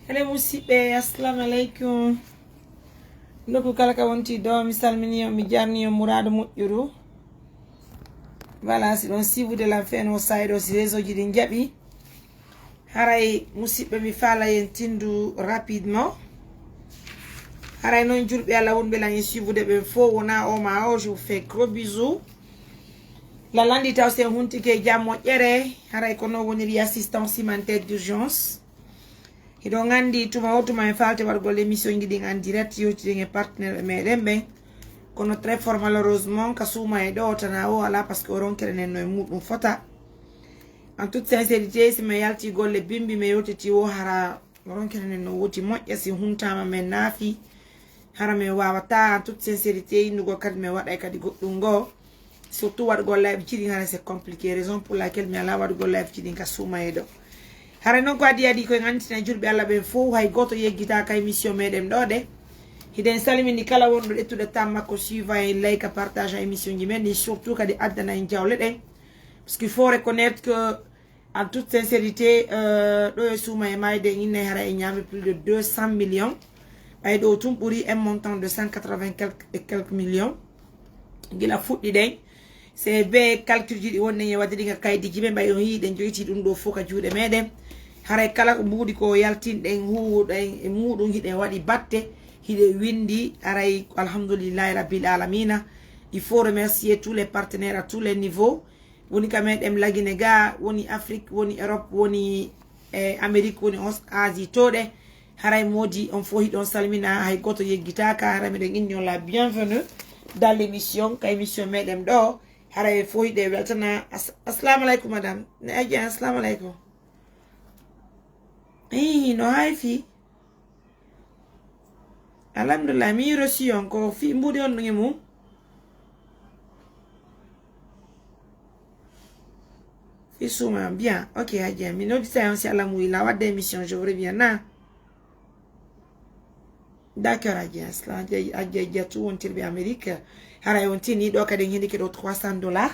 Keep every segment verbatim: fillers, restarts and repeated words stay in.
Hele musidɓe, assalamu aleykum. Nokku kala ka wonti ɗo, mi salmini on, mi jarni on muraadu moƴƴuru. Voilà, si ɗon siibude lan feno sa'i ɗo, si réseau ji ɗin jaɓi. Haray musidɓe, mi faala yen tindu rapidement. Haray non julɓe Allah wonɓe lan e siibude ɓen fow, wona o ma o, je vous fais gros bisous. La landi taw sen huntike jam moƴƴere, haray ko non woniri assistance humanitaire d'urgence. Hiɗon anndi tuma o tuma en faalte waɗgol émission ji ɗin en direct, yewtiɗen e partenaire meɗen ɓen. Kono très fort malheureusement ka suuma e ɗo tana o ala, parce que o ronkere nen no e muɗum fota. En toute sincérité, si mi yalti golle bimbi mi yewtiti o, hara ronkere nen no woti moƴƴa, si huntama men naafi. Hara min wawata, en toute sincérité, innugol kadi min waɗay kadi goɗɗum ngo. Surtout waɗugol live ji ɗin, hara c'est compliqué. Raison pour laquelle mi ala waɗugol live ji ɗin ka suuma e ɗo. Hara non ko adi adi ko en antina julɓe Allah ɓen fow, hay goto yeggita ka émission meɗen ɗo de. Hiɗen salimini kala wonɗo ƴettude temps makko, suiva en, like, partage émission ji men ɗin, surtout kadi addana en jawle ɗen. Parce qu'il faut reconnaître que, en toute sincérité, euh, ɗo e suuma e mayde en innay hara e ñaami plus de deux cents millions. Ɓay ɗo tun ɓuri un montant de cent quatre-vingts quelques, et quelques millions. Gila fuɗɗi ɗen, c'est be calcul ji ɗi wonɗen e wadde ɗin ka kaydi ji ɓe, ɓay on yii ɗen joyti ɗum ɗo fof ka juuɗe meɗen. Haray kala ko mbuuɗi ko yaltinɗen huuwuɗen e muɗum, hiɗen waɗi batte, hiɗen windi, haray alhamdulillahi rabbil alamina. Il faut remercier tous les partenaires à tous les niveaux. Woni ka meɗen lagine ga, woni Afrique, woni Europe, woni e Amérique, woni Aus-, Asie to ɗe. Haray modi on fof hiɗon salmina, hay goto yeggitaka. Haray meɗen inni on la bienvenue dans l'émission, ka émission meɗen ɗo. Haray fof hiɗe weltana. As-, assalamu alaikum madame. Ne aji, assalamu alaikum. Ii, no hay fi. Alhamdulillah, mi reçu on ko fi mbuɗi on ɗum e mum. Fi suma, bien. Ok, Adja, mi noddita on si Allah muyi la wadde émission, je vous reviens na. D'accord, Adja, Asla, Adja, Adja, Adja, tout wontirɓe Amérique. Haray on tini ɗo kadi en hendi ke ɗo trois cents dollars.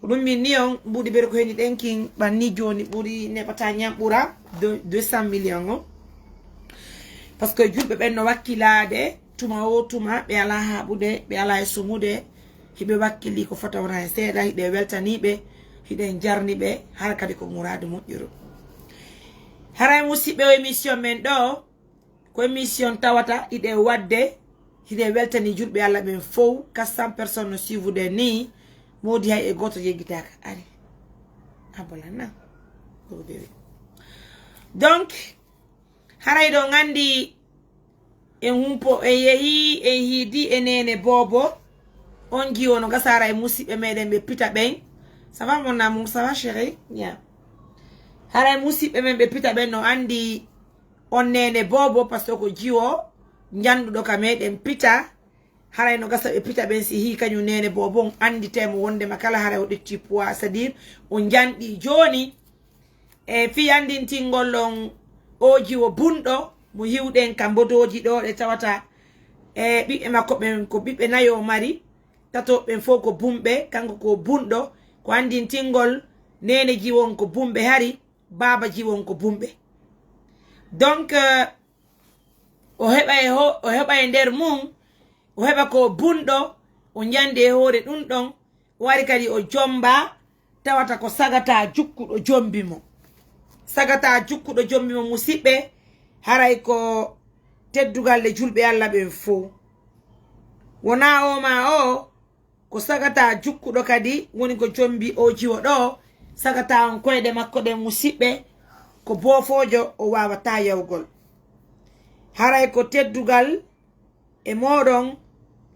Ko ɗum min ni on mbuɗi ɓeɗe ko heni ɗen kin ɓanni joni ɓuri neɓata ñam ɓura deux cent millions on. Parce que julɓe ɓen no wakkilaade tuma o tuma, ɓe ala haɓude, ɓe ala e sumude, hiɓe wakkili ko fota wona e seeɗa, hiɗe weltaniɓe, hiɗen jarniɓe, hara kadi ko muradu moƴƴuru. Haray musidɓe o émission men ɗo, ko émission tawata hiɗe wadde, hiɗe weltani julɓe Allah ɓen fow, quatre cents personnes no suivude ni, modi hay e goto yeggitaka. Ari. Abolana. Donc, haray ɗo ngandi en humpo, en yehi, en hiidi e nene bobo. On jiwo no gasara e musiɓɓe meɗen ɓe pita ɓen. Ça va mon amour, ça va chérie? Bien. Haray musiɓɓe men ɓe pita ɓen no andi on nene bobo, parce que ko jiwo njanduɗo ka meɗen pita. Haray no gasa ɓe pita ɓen si hi kañum nene bobo on anditemo wondema kala haray o ƴetti poids, c'est-à-dire o njanɗi joni. E fii andintingol on o jiwo bunɗo mo hiwɗen ka mbodoji ɗo ɗe tawata e ɓiɓɓe makko ɓen ko ɓiɓɓe nayo mari, tato ɓen fof ko bumɓe, kanko ko bunɗo, ko andintingol nene jiwo on ko bumɓe hari, baaba jiwo on ko bumɓe. Donc, euh, o heɓa e ho-, o heɓa e nder mum, o heɓa ko bunɗo, o njandi e hoore ɗum ɗon, o ari kadi o jomba, tawata ko sagata jukkuɗo jombi mo. Sagata jukkuɗo jombi mo, musiɓɓe, haray ko teddugal le julɓe Allah ɓen fow. Wona o ma o, ko sagata jukkuɗo kadi woni ko jombi o jiwo ɗo, sagata on koyɗe makko ɗen musiɓɓe, ko boofoojo o wawata yawgol. Haray ko teddugal e moɗon,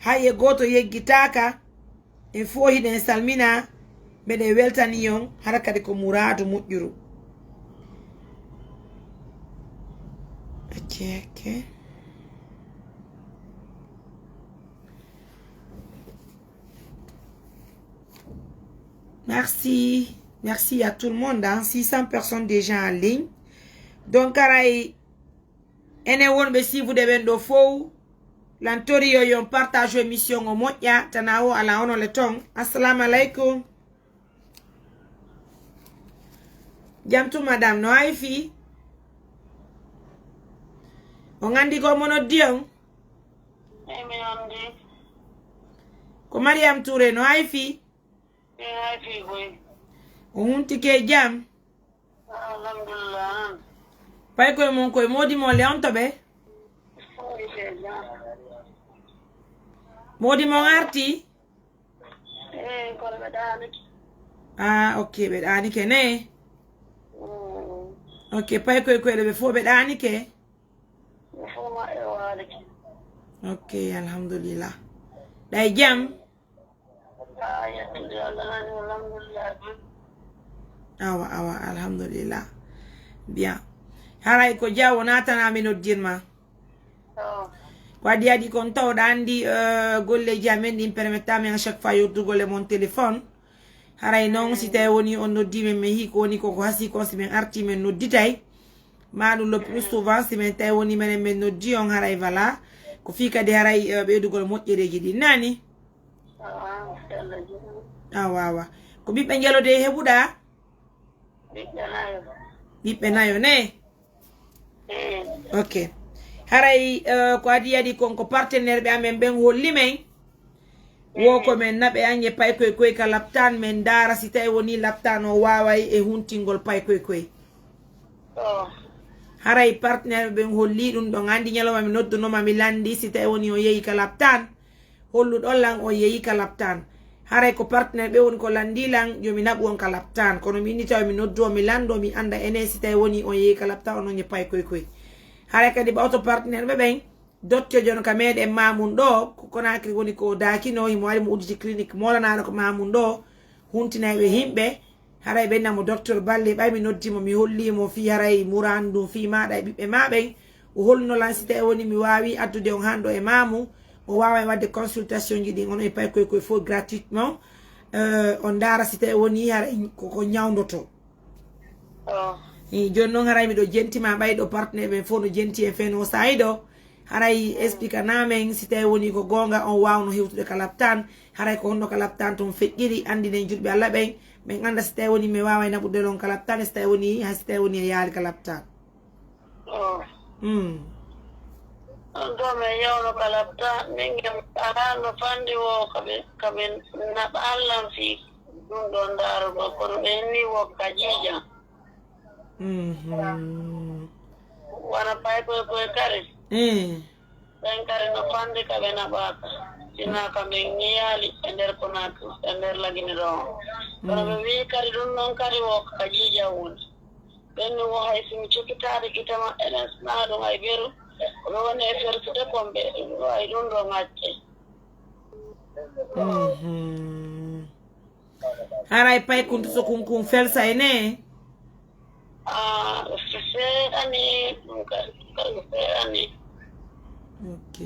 hay e goto yeggitaka, en fof hiɗen salmina, meɗen weltani on, hara kadi ko muradu moƴƴuru. Ok, ok. Merci. Merci à tout le monde, hein. Six cents personnes déjà en ligne. Donc, haray, enen wonɓe siifude ɓen ɗo fow, lan tori yo yon partage émission o moƴƴa, tana o ala onon le ton. Assalamu alaikum. Jam tu madame, no hay fi? On anndi ko omo noddi on? Eyi, mi anndi. Ko Mariam Touré, no hay fii? Mi hay fii koy. O huntike jam? Alhamdulillah. Pay koye mon koye, moodi mon le on to ɓe? Moodi mon arti? Eyi, kono ɓe ɗaanike. Ah, ok, ɓe ɗaanike ne? Mm. Ok, pay koye koye ɗo ɓe fof ɓe ɗaanike? Ɓe fof maɓɓe waalike. Ok, alhamdulillah. Ɗay jam? Ah, yettude Allah nani, alhamdulillah. Awa, awa, alhamdulillah. Bien. Haray ko Dia o naatana mi noddirma. Oh. Ko adi adi kon tawɗa anndi, eh, golleeji amen ɗin permetta min à chaque fois yottugol e mon téléphone. Haray noon, si tawi woni on noddi men, min hii ko woni ko, ko hasii kon, si min arti min nodditay. Ma ɗum le plus souvent, si min tawi woni menen min noddi on, haray voilà. Ko fii kadi haray, eh, ɓeydugol moƴƴereeji ɗin. Nani? Ah, Allah juutnu. Awa, awa. Ko ɓiɓɓe Njalo de heɓuɗa? Ɓiɓɓe nayo. Ɓiɓɓe nayo ne? Mm. Ok. Haray, eh, ko adi adi kon ko partenaire ɓe amen ɓen holli men. Wo ko min naɓe añe pay koy koy ka laptaan, min ndaara si tawi woni laptaan o waaway e huntingol pay koy koy. Oh. Haray partenaire ɓen holli ɗum ɗon. Anndi ñalawma mi noddunooma mi lanndi si tawi woni o yehi ka laptaan. Holluɗon lan o yehi ka laptaan. Haray ko partenaire ɓe woni ko lanndi lan, yo mi naɓu on ka laptaan. Kono mi inni tawa mi noddu on, mi lanndo, mi annda enen si tawi woni on yehi ka laptaan, onon e pay koy koy. Haray kadi ɓawto partenaire ɓe ɓen, dottojo no ka meɗen Mamoun ɗo, ko Conakry woni ko daakino, himo ari mo udditi clinique moolanaɗo ko Mamoun ɗo, huntinayɓe yimɓe. Haray ɓe namo docteur Balle, ɓay mi noddi mo, mi holli mo fii haray muraan ndun fii maaɗa e ɓiɓɓe ma ɓen. O holluno lan si tawi woni mi waawi addude on hanɗo e Mamoun, o waaway waɗde consultation ji ɗin, onon e pay koy koy fof gratuitement. Euh, on ndaara si tawi woni haray ko, ko ñawndoto. Oh. I, jooni noon haray miɗo jentima ɓay ɗo partenaire ɓen fof no jenti e feno sayi ɗo. Haray explique na men si tawi woni ko goonga on waawno hewtude ka laptaan. Haray ko honno ka laptaan toon feƴƴiri, anndinen julɓe Allah ɓen. Ɓen annda si tawi woni mi waaway naɓude on ka laptaan, si tawi woni, hay si tawi woni e yaali ka laptaan. Oh. Mm. On ɗo min yawno ka laptaan, min ngam alaa no fanndi wo ka ɓe, ka ɓe naɓa Allah fii ɗum ɗon ndaarugol, kono ɓe ni wo ka jiija. Mhm. Wona pay koy koy kari. Eh. Ɓen kadi no fanndi ka ɓe naɓaaka. Sinaa ka min ñiyaali e nder Conakry, e nder Lagine ɗo. Kono ɓe wii kadi ɗum ɗon kadi wo ka jiija woni. Ɓen no wo hay si mi cokitaade gite maɓɓe ɗen, sinaa ɗum hay beru. Ko ɓe woni e fersude kon ɓe, ɗum ɗo hay ɗum ɗo ŋacce. Mhm. Haray pay kuntu so kun kun felsa e ne? Ah, seeɗa ni, ɗum ka, ka seeɗa ni. Ok.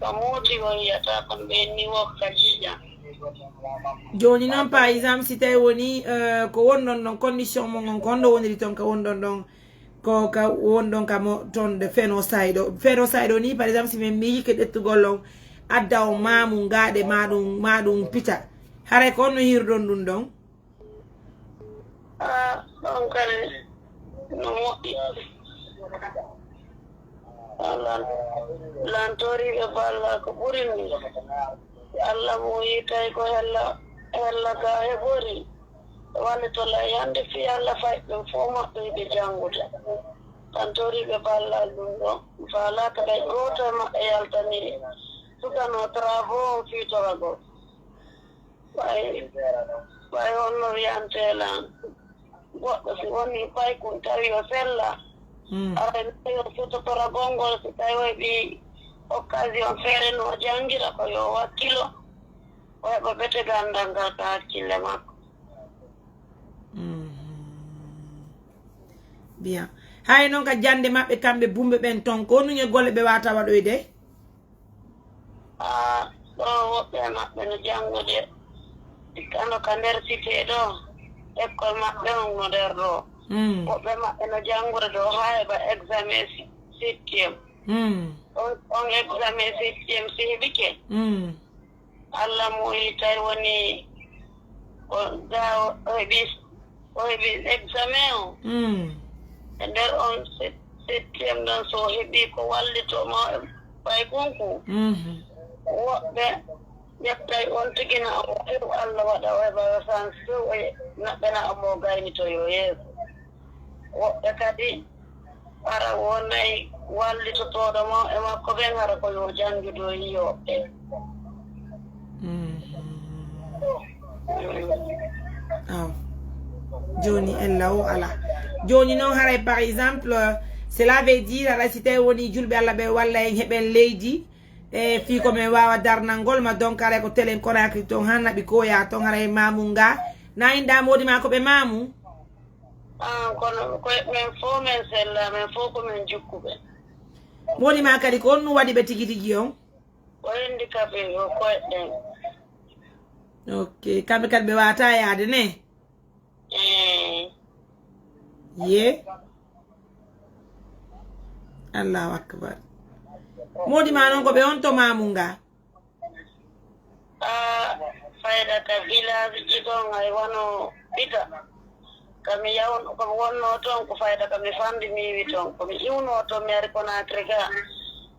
Ka mooti o yiyata kon ɓe ni wo ka jiija. Jooni noon, par exemple, si tawi woni, euh, ko wonɗon ɗon, condition mon on, ko honno woniri toon ka wonɗon ɗon, ko ka wonɗon ka mo toon de feno sayɗo. Feno sayɗo ni, par exemple, si min miijike ƴettugol on, adda on maamu ngaaɗe ma ɗum, ma ɗum pita. Haray ko honno hirɗon ɗum ɗon? Ah, ɗon kadi no moƴƴi. Lan-, lantoriiɓe balla ko ɓuri ni. Allah mo yitay ko hella, hella ga heɓori. Wallito lay hannde fii Allah fay ɓen fof maɓɓe hiɓe janngude. Lantoriiɓe balla ɗum ɗo. Faalaaka ɓay gooto e maɓɓe yaltani sukano travaux on fii toragol. Ɓay, ɓay honno wiyantee lan, goɗɗo si woni paykun tawi o sella, mm, aray no yo sutotora gonngol, si tawi o heɓi occasion feere no o janngira ko yo wakkilo, o heɓa bete ganndal ngal ka hakkille makko. Mhm. Bien. Hay noon ka jannde maɓɓe kamɓe Bumbe ɓen toon, ko honɗum e golle ɓe waawata waɗoyde? Ah, ɗo woɓɓe maɓɓe no janngude, kano ka nder cité ɗo, école maɓɓe on no nder ɗo. Mm. Woɓɓe maɓɓe no janngude ɗo haa heɓa examen si-, septième. Mm. On, on examen septième si heɓike, mm, Allah mo yitay woni ko ga o heɓi, o heɓi examen o. Mm. E nder on se-, Septième ɗon so heɓi ko wallito ma ɓay konku. Mhm. Woɓɓe ƴettay on tigi na o waɗi Allah waɗa o heɓa chance few o naɓɓena omo gaynito yo yeeso. Woɓɓe kadi ara wonay wallitotooɗo ma e makko ɓen hara ko yo janngido yiyoɓe. Aw. Joni ella o ala. Joni noon haray par exemple, cela veut dire haray si tawi woni julɓe Allah ɓe walla en heɓen leydi e fii ko min waawa darnangol ma donc haray ko telen Conakry toon han naɓi koya toon haray mamu nga na inda modi ma ko ɓe mamu. Ah, kono ko men fof men sella men fof ko men jukkuɓe. Modi ma kadi ko on nu waɗi ɓe tigi tigi on? O handicapé o koyɗen. Ok, kamɓe kadi ɓe wata yaade ne? Eh, Ye. Allahu akbar. Modi ma noon ko ɓe on to mamu nga? Ah, fayda ka village ji ɗon ay wano ɓita. Kami yawno ko wonno toon ko fayda kami fandi mi wi toon komi iwno toon mi ari Conakry ga.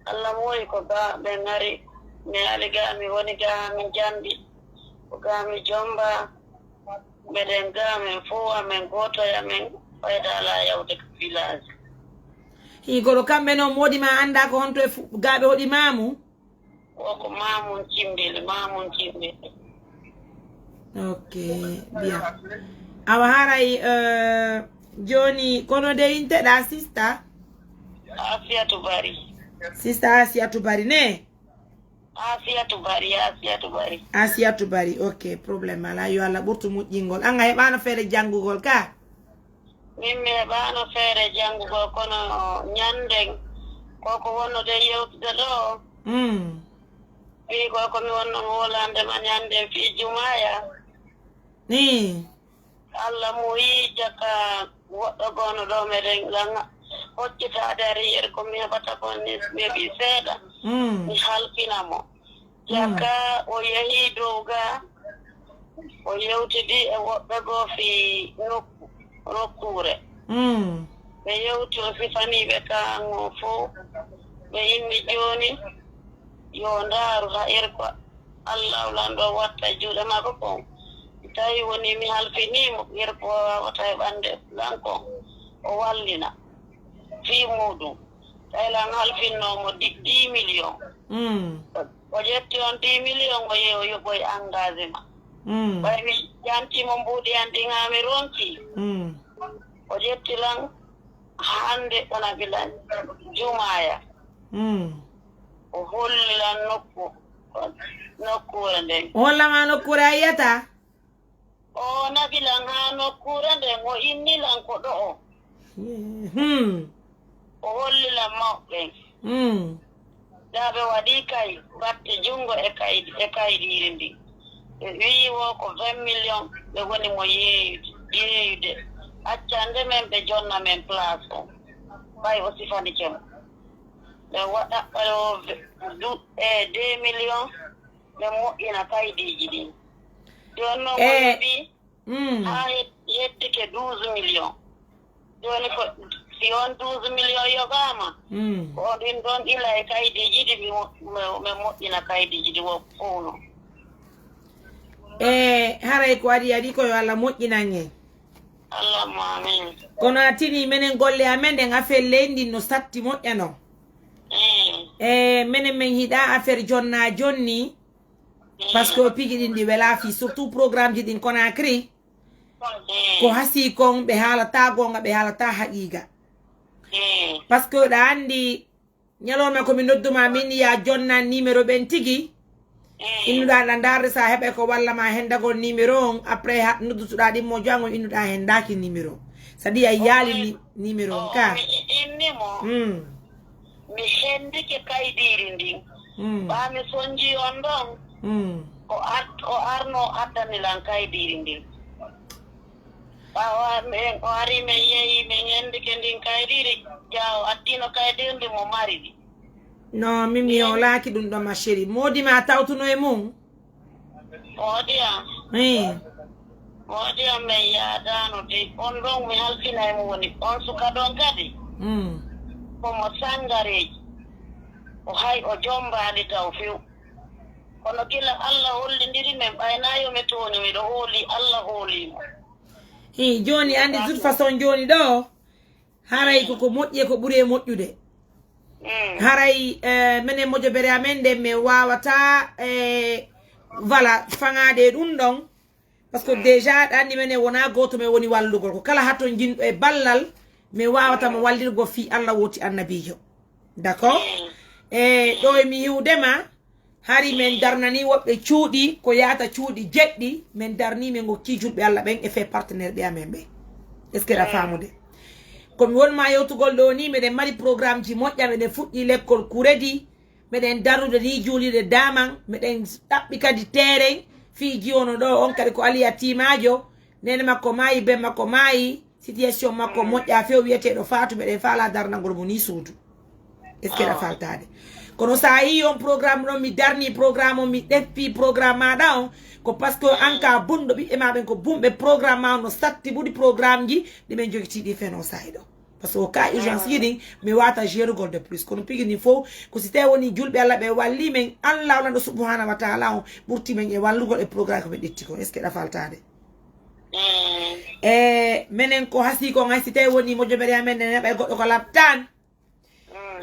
Allah moyi ko ga ɓen ari mi ari ga mi woni ga mi jandi. Ko ga mi jomba. Mbeɗen ga men fof amen gooto e amen fayda ala yawde ka village. Hii kono kamɓe noon modi ma annda ko honto e fu- gaaɓe hoɗi mamu? Koko mamun cimbili mamun cimbili. Ok, bien. Awa haray euh, joni kono de inteɗa sista? Asiyatu bari. Sista Asiyatu bari ne? Asiyatu bari Asiyatu bari. Asiyatu bari, ok, problème ala yo Allah ɓurtu moƴƴingol. An a heɓano feere janngugol ka? Min mi heɓano feere janngugol kono ñanden koko wonno de yewtude ɗo. Mm. Fii ko komi wonno wolande ma ñanden fii jumaya. Ni. Allah mo yii jaka woɗɗo gono ɗo meɗen lan hoccitaade ari yeri ko mi heɓata kon ni mi heɓi seeɗa. Mm. Mi halfina mo jaka o yehi dow ga o yewtidi e woɓɓe goo fii nokku nokkuure. Mm. Ɓe yewti o sifaniiɓe kaan o fow ɓe inni jooni yo ndaaru ha irko allahu lanɗo watta juuɗe makko kon tawi woni mi halfiniimo irko wawata heɓande lan kon o wallina fii muuɗum tawi lan halfinnoomo dix million. Mm. O ƴetti on dix million o yehi o yoɓoy engagement. Mm. Ɓay mi ƴantiimo mbuuɗi an ɗin haa mi ronki. Mm. O ƴetti lan hannde ona bilan jumaya. Mm. O holli lan nokku nokkuure nden. O hollama nokkuure a yiyata? O naɓi lan haa nokkuure nden o inni lan ko ɗo'o. Hmm. O holli lan mawɓe. Hmm. Daa ɓe waɗi kay batte junngo e kay e kaydiiri ndin. Ɓe wi'i wo ko vingt million ɓe woni mo yeeyude yeeyude accande men ɓe jonna men place o. Ɓay o sifanike mo. Ɓe waɗa ɓay o du e deux million ɓe moƴƴina kaydiiji ɗin. Jooni noon o Eh. heɓi Mm. haa het- hettike douze million. Jooni ko si on douze million yoɓaama Mm. ko on ɗin ɗon ila e kaydiiji ɗi mi mo- mi- min moƴƴina kaydiiji ɗi wo fow no. E haray ko adi adi ko yo Allah moƴƴinan en. Allahumma amin. Kono a tini menen golle amen ɗen affaire leydi ndin no satti moƴƴa non. Mm. E menen men hiɗa affaire jonna jonni. Parce que o pigi ɗin ɗi wela fi surtout programme ji ɗin Conakry. Ko hasi kon ɓe haalata gonga ɓe haalata haqiqa. Parce que ɗa andi ñalawma ko mi nodduma min ya jonna numéro ɓen tigi. Innuɗa ɗa darde sa heɓa ko walla ma hendagol numéro on après ha noddutuɗa ɗimmo jango innuɗa hendaki numéro. Sadi a yaali ni- numéro on ka. Mi inni mo Mm. mi hendike kaydiri ndin. Mm. Ɓa mi sonji on ɗon Mm. o ar- o arno addani lan kaydiri ndin. Ɓawa men o ari men yeeyi men hendike ndin kaydiri ja o addino kaydiri ndin mo mari ɗi. Non min mi yolaki ɗum ɗo ma chérie modi ma tawtuno e mum. Moodi am Eh. moodi am men yaadano de on ɗon mi halfina e mo woni on suka ɗon kadi. Mm. Komo sangareeji. O hay o jommbaali taw few. Kono gila Allah hollindiri men, ɓay naa yo mi tooñu, miɗo hoolii Allah hoolii mo. Hii, jooni, anndi, de toute façon, jooni ɗo, haray koko moƴƴi e ko ɓuri e moƴƴude. Mm. Haray, eh, menen mojobere amen nden, min waawataa, eh, voilà, faŋaade e ɗum ɗon. Parce que déjà, aɗa anndi menen wonaa gooto men woni wallugol. Ko kala hatonjinɗo e ballal, min waawata mo wallirgo fii Allah wooti annabiijo. D'accord? E ɗo e mi hiwde ma, hari min darnanii woɓɓe cuuɗi, ko yaata cuuɗi jeɗɗi, min darnii, min ngokkii julɓe Allah ɓen e fee partenaire ɓe amen ɓen. Est-ce que aɗa faamude? Ko mi won ma yewtugol ɗo ni, meɗen mari programmeji moƴƴa, meɗen fuɗɗii lekkol kuredi, meɗen darnude ni juulirde daman, meɗen ɗaɓɓi kadi teeren fii jiwono ɗo on kadi ko Aliya Tiimaajo, neene makko maayi, ben makko maayi, situation makko moƴƴaa few, wiyeteeɗo Faatu, meɗen faalaa darnagol mo ni suudu. Est-ce que aɗa faaltaade? Kono so a yii on programme ɗon, mi darnii programme on, mi ɗeppii programme maaɗa on, ko parce que an ka bunɗo, ɓiɓɓe maa ɓen ko bunɓe, programme maa on no satti ɓuri programmeji ɗi men jogitii ɗi fenoo saa'i ɗo. Parce que o ka urgence ji ɗin, mi waata gérugol de plus. Kono pigi ni fow, ko si tawi woni julɓe Allah ɓe walli men, Allah o lanɗo subhanahu wa ta'ala on ɓurti men e wallugol e programme ko ɓe ƴetti kon. Est-ce que aɗa faaltaade? E menen ko hasii kon, hay si tawi woni mojobere amen ne naɓa e goɗɗo ko laptaan.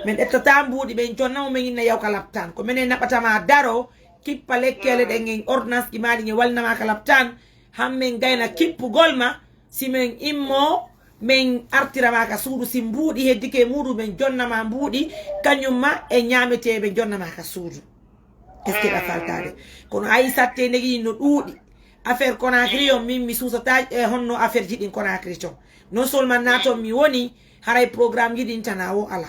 Min ƴettata mbuuɗi, ɓen jonna mo, min inna yaw ka laptaan. Ko menen naɓata ma daro, kippa lekkele ɗen, en ordonnance ɗi maaɗi, en wallinama ka laptaan. Han min gayna kippugol ma, si min immo, min artira ma ka suudu. Si mbuuɗi heddike e muuɗum, min jonna ma mbuuɗi, kañum ma e ñaametee, ɓe jonna ma ka suudu. Est-ce que aɗa faaltaade? Kono ayi satte negi no ɗuuɗi. Affaire Conakry on, min mi suusata e honno affaire ji ɗin Conakry ton. Non seulement naa ton mi woni, haray programme ji ɗin tana o ala.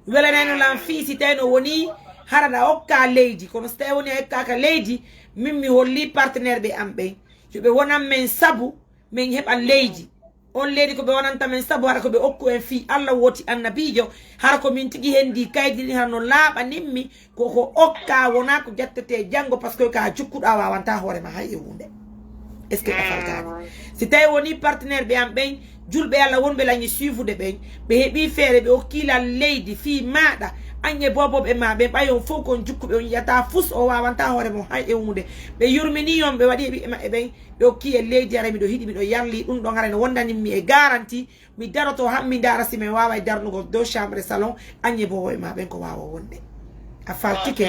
Welanayno lan fii si tawi no woni hara ɗa okka leydi, kono si tawi woni a okkaaka leydi, min mi holli partenaire ɓe am ɓen. Yo ɓe wonan men sabu, min heɓa leydi. On leydi ko ɓe wonanta men sabu, hara ko ɓe okku en fii Allah wooti annabiijo, hara ko min tigi hendi kaydi ɗin, hara no laaɓanin mi, ko ko okka, wonaa ko ƴettete janngo, parce que ka jukkuɗo a waawanta hoore ma hay e huunde. Est-ce que aɗa faaltaade? Si tawi woni partenaire ɓe am ɓen, julɓe Allah wonɓe lañi suivude ɓen, ɓe heɓi feere, ɓe okki lan leydi fii maaɗa, an e booboɓe ma ɓen, ɓay on fow kon jukkuɓe, on yiyata fus, o waawanta hoore mo hay e huunde. Ɓe yurmini on, ɓe waɗi e ɓiɓɓe maɓɓe ɓen, ɓe okki en leydi, hara miɗo hiɗi, miɗo yarli ɗum ɗon, hara no wondanin mi e garanti, mi daroto han mi ndaara si mi waaway darnugol deux chambres salon, an e booboɓe ma ɓen ko waawa wonde. A faaltike?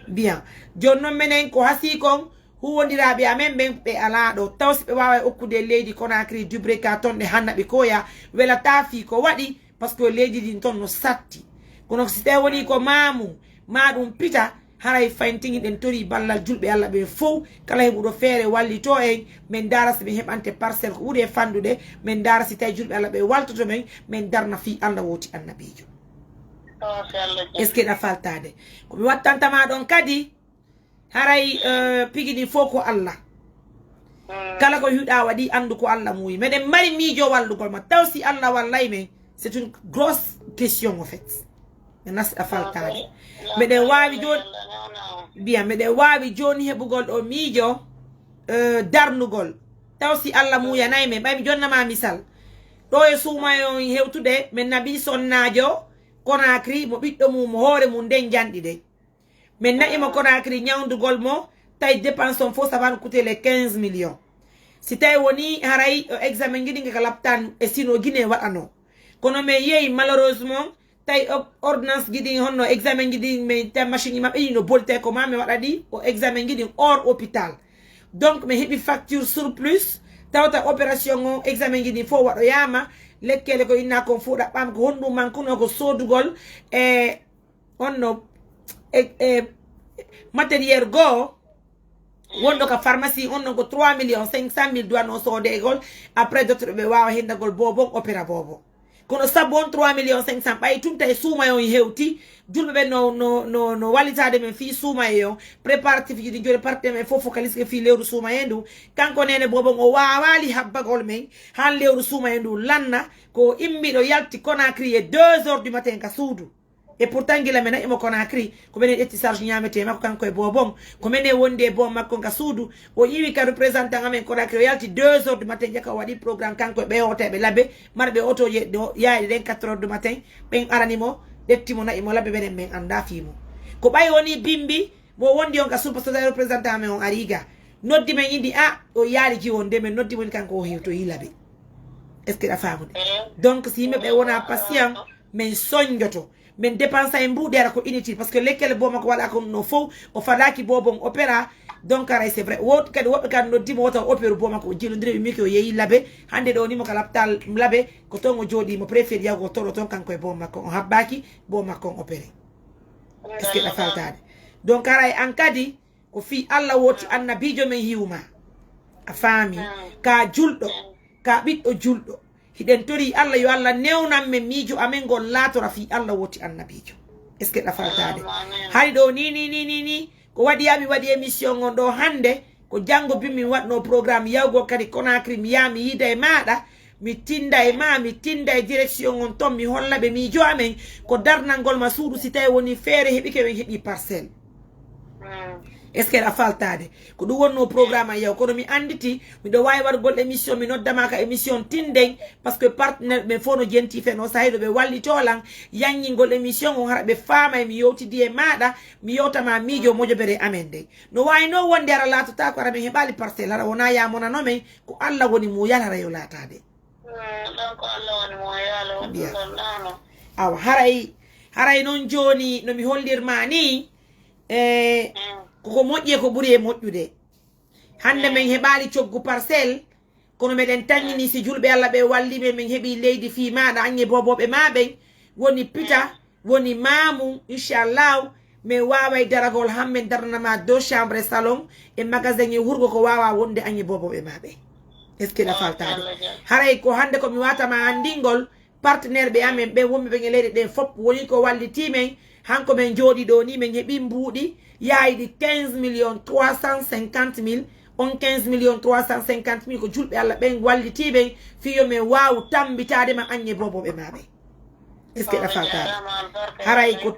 Bien. Jooni non menen ko hasii kon, huuwondiraaɓe amen ɓen ɓe alaa ɗo. Taw si ɓe waaway okkude leydi Conakry, Dubreka ton ɗe hanna ɓe koya, welataa fii ko waɗi, parce que leydi ɗin ton no satti. Kono si tawi woni ko maamu, ma ɗum pita, haray fayin tigi ɗen torii ballal julɓe Allah ɓen fow, kala heɓuɗo feere wallitoo en, min ndaara si min heɓante parcelle ko ɓuri e fanɗude, min ndaara si tawi julɓe Allah ɓen waltoto men, min darna fii Allah wooti annabiijo. Est-ce que aɗa faaltaade? Ko mi wattanta ma ɗon kadi, haray, eh, pigi ɗin fow ko Allah. Kala ko hiwɗa waɗi, anndu ko Allah muuyi. Meɗen mari miijo wallugol ma. Taw si Allah wallay men, c'est une grosse question, en fait. Mi nasɗa faaltaade. Meɗen waawi jooni, bien, meɗen waawi jooni heɓugol ɗo miijo, eh, darnugol. Taw si Allah muuyanay men. Ɓay mi jonna ma misal. Ɗo e suumaye on hewtude, min naɓi sonnaajo Conakry, mo ɓiɗɗo mum, mo hoore mum nden janɗi ɗen. Min naɓi mo Conakry ñawndugol mo, tawi dépense on fof, ça va nous coûter les quinze millions. Si tawi woni haray o examen ji ɗin ka laptaan e sino Guinée waɗano. Kono min yehi malheureusement, tawi o-, ordonnance ji ɗin, honno examen ji ɗin, min tawi machine ji maɓɓe ɗin no boli, tawi ko ma mi waɗa ɗi, o examen ji ɗin hors hôpital. Donc, min heɓi facture surplus, tawata opération on, examen ji ɗin fof waɗoyama, lekkele ko inna kon fof ɗaɓɓama, ko honɗum mankuno ko sodugol e on no, e, e matériel goo, wonɗo ka pharmacie, on ɗon ko trois millions cinq cent mille duwano soodegol, après docteur ɓe waawa hendagol boobon, opéra boobon. Kono sabu on trois millions cinq cent, ɓay tun tawi suumaye on hewti, julɓe ɓen no, no, no, no wallitaade men fii suumaye on, préparatif ji ɗin jooni parti men fof focalise ke fii lewru suumaye ndu. Kanko neene boobon o waawaali habbagol men, han lewru suumaye ndu lanna, ko immiɗo yalti Conakry e deux heures du matin ka suudu. Et pourtant gila mi na'i mo Conakry, ko menen ƴetti charge ñametee makko kanko e boobon. Ko menen wondi e boobon makko ka suudu. O ƴiwi ka représentant amen Conakry, o yalti deux heures du matin, jaka o waɗi programme kanko e ɓe hooteeɓe labe, marɓe otooje ɗo yaaɗi ɗen quatre heures du matin. Ɓen arani mo, ƴetti mo, na'i mo labe, menen men anndaa fii mo. Ko ɓay woni bimbi mo wondi on ka suudu, parce que représentant amen on ari ga. Noddi men indi, a, o yaali jiwon de, men noddi mo ni kanko o hewtoyi labe. Est-ce que a faamude? Donc si yimɓe ɓe wona patient, men sonjoto. Men dépense e mbuuɗi ara ko inutile, parce que lekkele booma ko waɗa ko no fow, o fadaaki boobon opéra. Donc aray c'est vrai, woɗ kadi woɓɓe kan noddi mo wota o opéru booma ko jilondire mi ko yeeyi labe. Hande ɗo ni mo ka laptal labe, ko ton o jooɗi, mo préféré yago toro ton kanko e booma makko, o habbaaki booma makko on opéré. Est-ce que a faltaade? Donc aray an kadi ko fii Allah woti annabiijo men hiwma. A faami? Ka julɗo, ka ɓiɗɗo julɗo. Hiɗen tori Allah yo Allah newnan men miijo amen ngol laatora fii Allah woti annabiijo. Est-ce que a faltaade? Hari ɗo ni, ni, ni, ni, ni, ko waɗi yaa mi waɗi émission on ɗo hande, ko janngo bimmi mi waɗno programme yawgol kadi Conakry, mi yaa mi yiida e maaɗa, mi tinda e ma, mi tinda e direction on ton, mi holla ɓe miijo amen, ko darnangol ma suudu si tawi woni feere heɓike, men heɓi parcelle. Est-ce que a faltaade? Ko ɗum wonno programme an yaw, kono mi annditi, miɗo waawi waɗugol émission, mi noddama ka émission tinden, parce que partenaire ɓe fof no jenti feno, so hayi ɗo ɓe wallito lan, yanngingol émission on, hara ɓe faamay, mi yewtidi e maaɗa, mi yewtama miijo mojobere amen nden. No waawi noon wonde hara laatotaako hara min heɓaali parcelle, hara wonaa yamonano men, ko Allah woni muuyal hara yo laataade. Mm, ɗon ko Allah woni mo yaalo. Awa, haray, haray noon jooni no mi hollirma ni, e koko moƴƴi e ko ɓuri e moƴƴude. Hannde men heɓaali coggu parcelle, kono meɗen tanngini si julɓe Allah ɓe walli men, men heɓi leydi fii maaɗa, annye boobooɓe ma ɓen, woni pita, woni maamu, inchallahu, men waaway daragol han men daranama deux chambre e salon e magasin e hurgo ko waawa wonde annye boobooɓe ma ɓen. Est-ce que a faltaade? Haray ko hannde ko mi watama anndingol, partenaire ɓe amen ɓen wonɓe ɓen e leyɗe ɗen fof woni ko walliti men. Hanko men jooɗi ɗo ni men heɓi mbuuɗi yaayiɗi quinze millions trois cent cinquante mille. On quinze millions trois cent cinquante mille ko julɓe Allah ɓen walliti men fii yo men waawu tammbitaade ma annye boobooɓe ma ɓen. Est-ce que a faltaade? Haray ko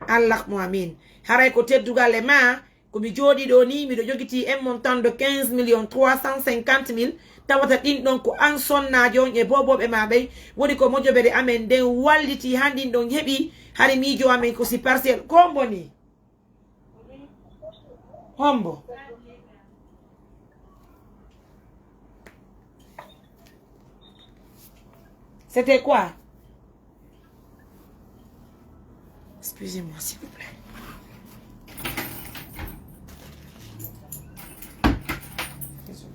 Allah mo amin. Haray ko teddugal e ma. Ko mi jooɗi ɗo ni, miɗo jogitii un montant de quinze millions trois cent cinquante mille, tawata ɗin ɗon ko an sonnaajo on e boobooɓe ma ɓen, woni ko mojobere amen nden walliti han ɗin ɗon heɓi, hari miijo amen ko si parcelle. Ko hombo ni? Hombo? C'était quoi? Excusez-moi, s'il vous plaît. Désolée.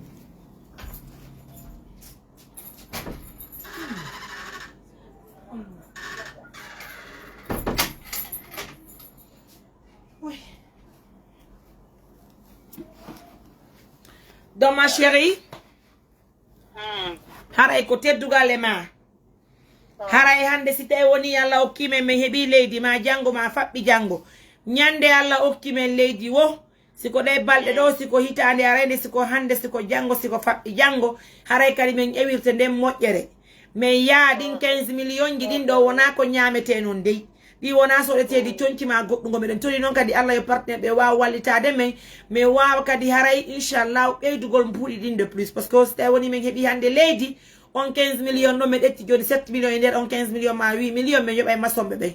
Oui. Donc, ma chérie, haray ko teddugal e ma. Haray hannde si tawi woni Allah okki men, men heɓi leydi ma janngo ma faɓɓi janngo. Ñande Allah okki men leydi wo, si ko ɗe balɗe ɗo, si ko hitaande arayde, si ko hannde, si ko janngo, si ko faɓɓi janngo, haray kadi men ƴewirte nden moƴƴere. Men yaa ɗin quinze millions ji ɗin ɗo wonaa ko ñaametee non dey. Ɗi wonaa soɗeteeɗi conci ma goɗɗum. Ko meɗen tori noon kadi Allah yo partenaire ɓe waaw wallitaade men. Men waawa kadi haray, inchallah, ɓeydugol mbuuɗi ɗin de plus. Parce que si tawi woni men heɓi hannde leydi, on quinze millions ɗo men ƴetti jooni sept millions e nder on quinze millions ma huit millions men yoɓa e masonɓe ɓen.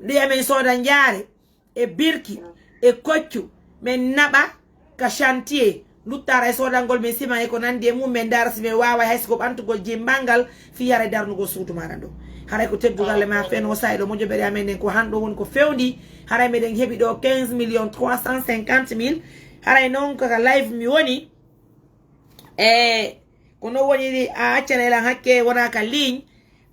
Ɗi amen sooda njaare, e birki, e koccu, men naɓa ka chantier, luttara e soodangol men siman e ko nandi e mum, men ndaara si men waaway hay si ko ɓantugol jimmbal ngal fii haray darnugol suudu maaɗa ndu. Haray ko teddugal e ma feno sa'i ɗo mojobere amen nden ko han ɗo woni ko fewndi, haray meɗen heɓi ɗo quinze millions trois cent cinquante mille, haray noon ko ka live mi woni, e ko non woniri a accana lan hakke wona ka ligne,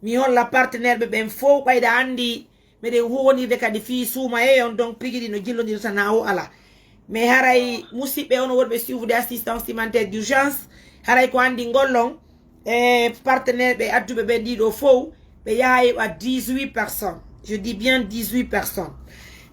mi holla partenaire ɓe ɓen fow ɓayda anndi Meɗen huuwondirde kadi fii suumayeeyo on, donc piiji ɗi no jillondirta na o alaa. Mais haray musidɓe onon wonɓe suivre assistance humanitaire d'urgence, haray ko anndi ngollon e partenaire ɓe adduɓe ɓe ɗiɗo fow, ɓe yahay à dix-huit personnes. Je dis bien dix-huit personnes.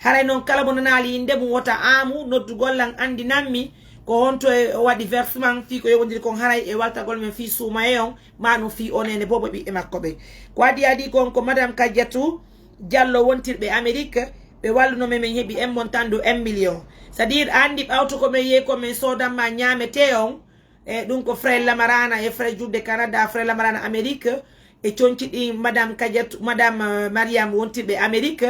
Haray noon kala mo nanaali innde mum wota aamu noddugol lan anndinanmi ko honto e o waɗi versement fii ko yowondiri kon haray e waltagol men fii suumayeeyo on, ma ɗum fii o neene boobo ɓiɓɓe makko ɓen. Ko adii adii kon ko Madame Kadiatou, Diallo wontirɓe Amérique, ɓe walluno men, min heɓi un montant de un million. C'est-à-dire, a anndi ɓawto ko min yehi ko min soodanma ñaametee on, e ɗum ko frère Lamarana e frère Jude Canada, frère Lamarana Amérique, e conci ɗin madame Kadiatou, madame, euh, Mariam wontirɓe Amérique.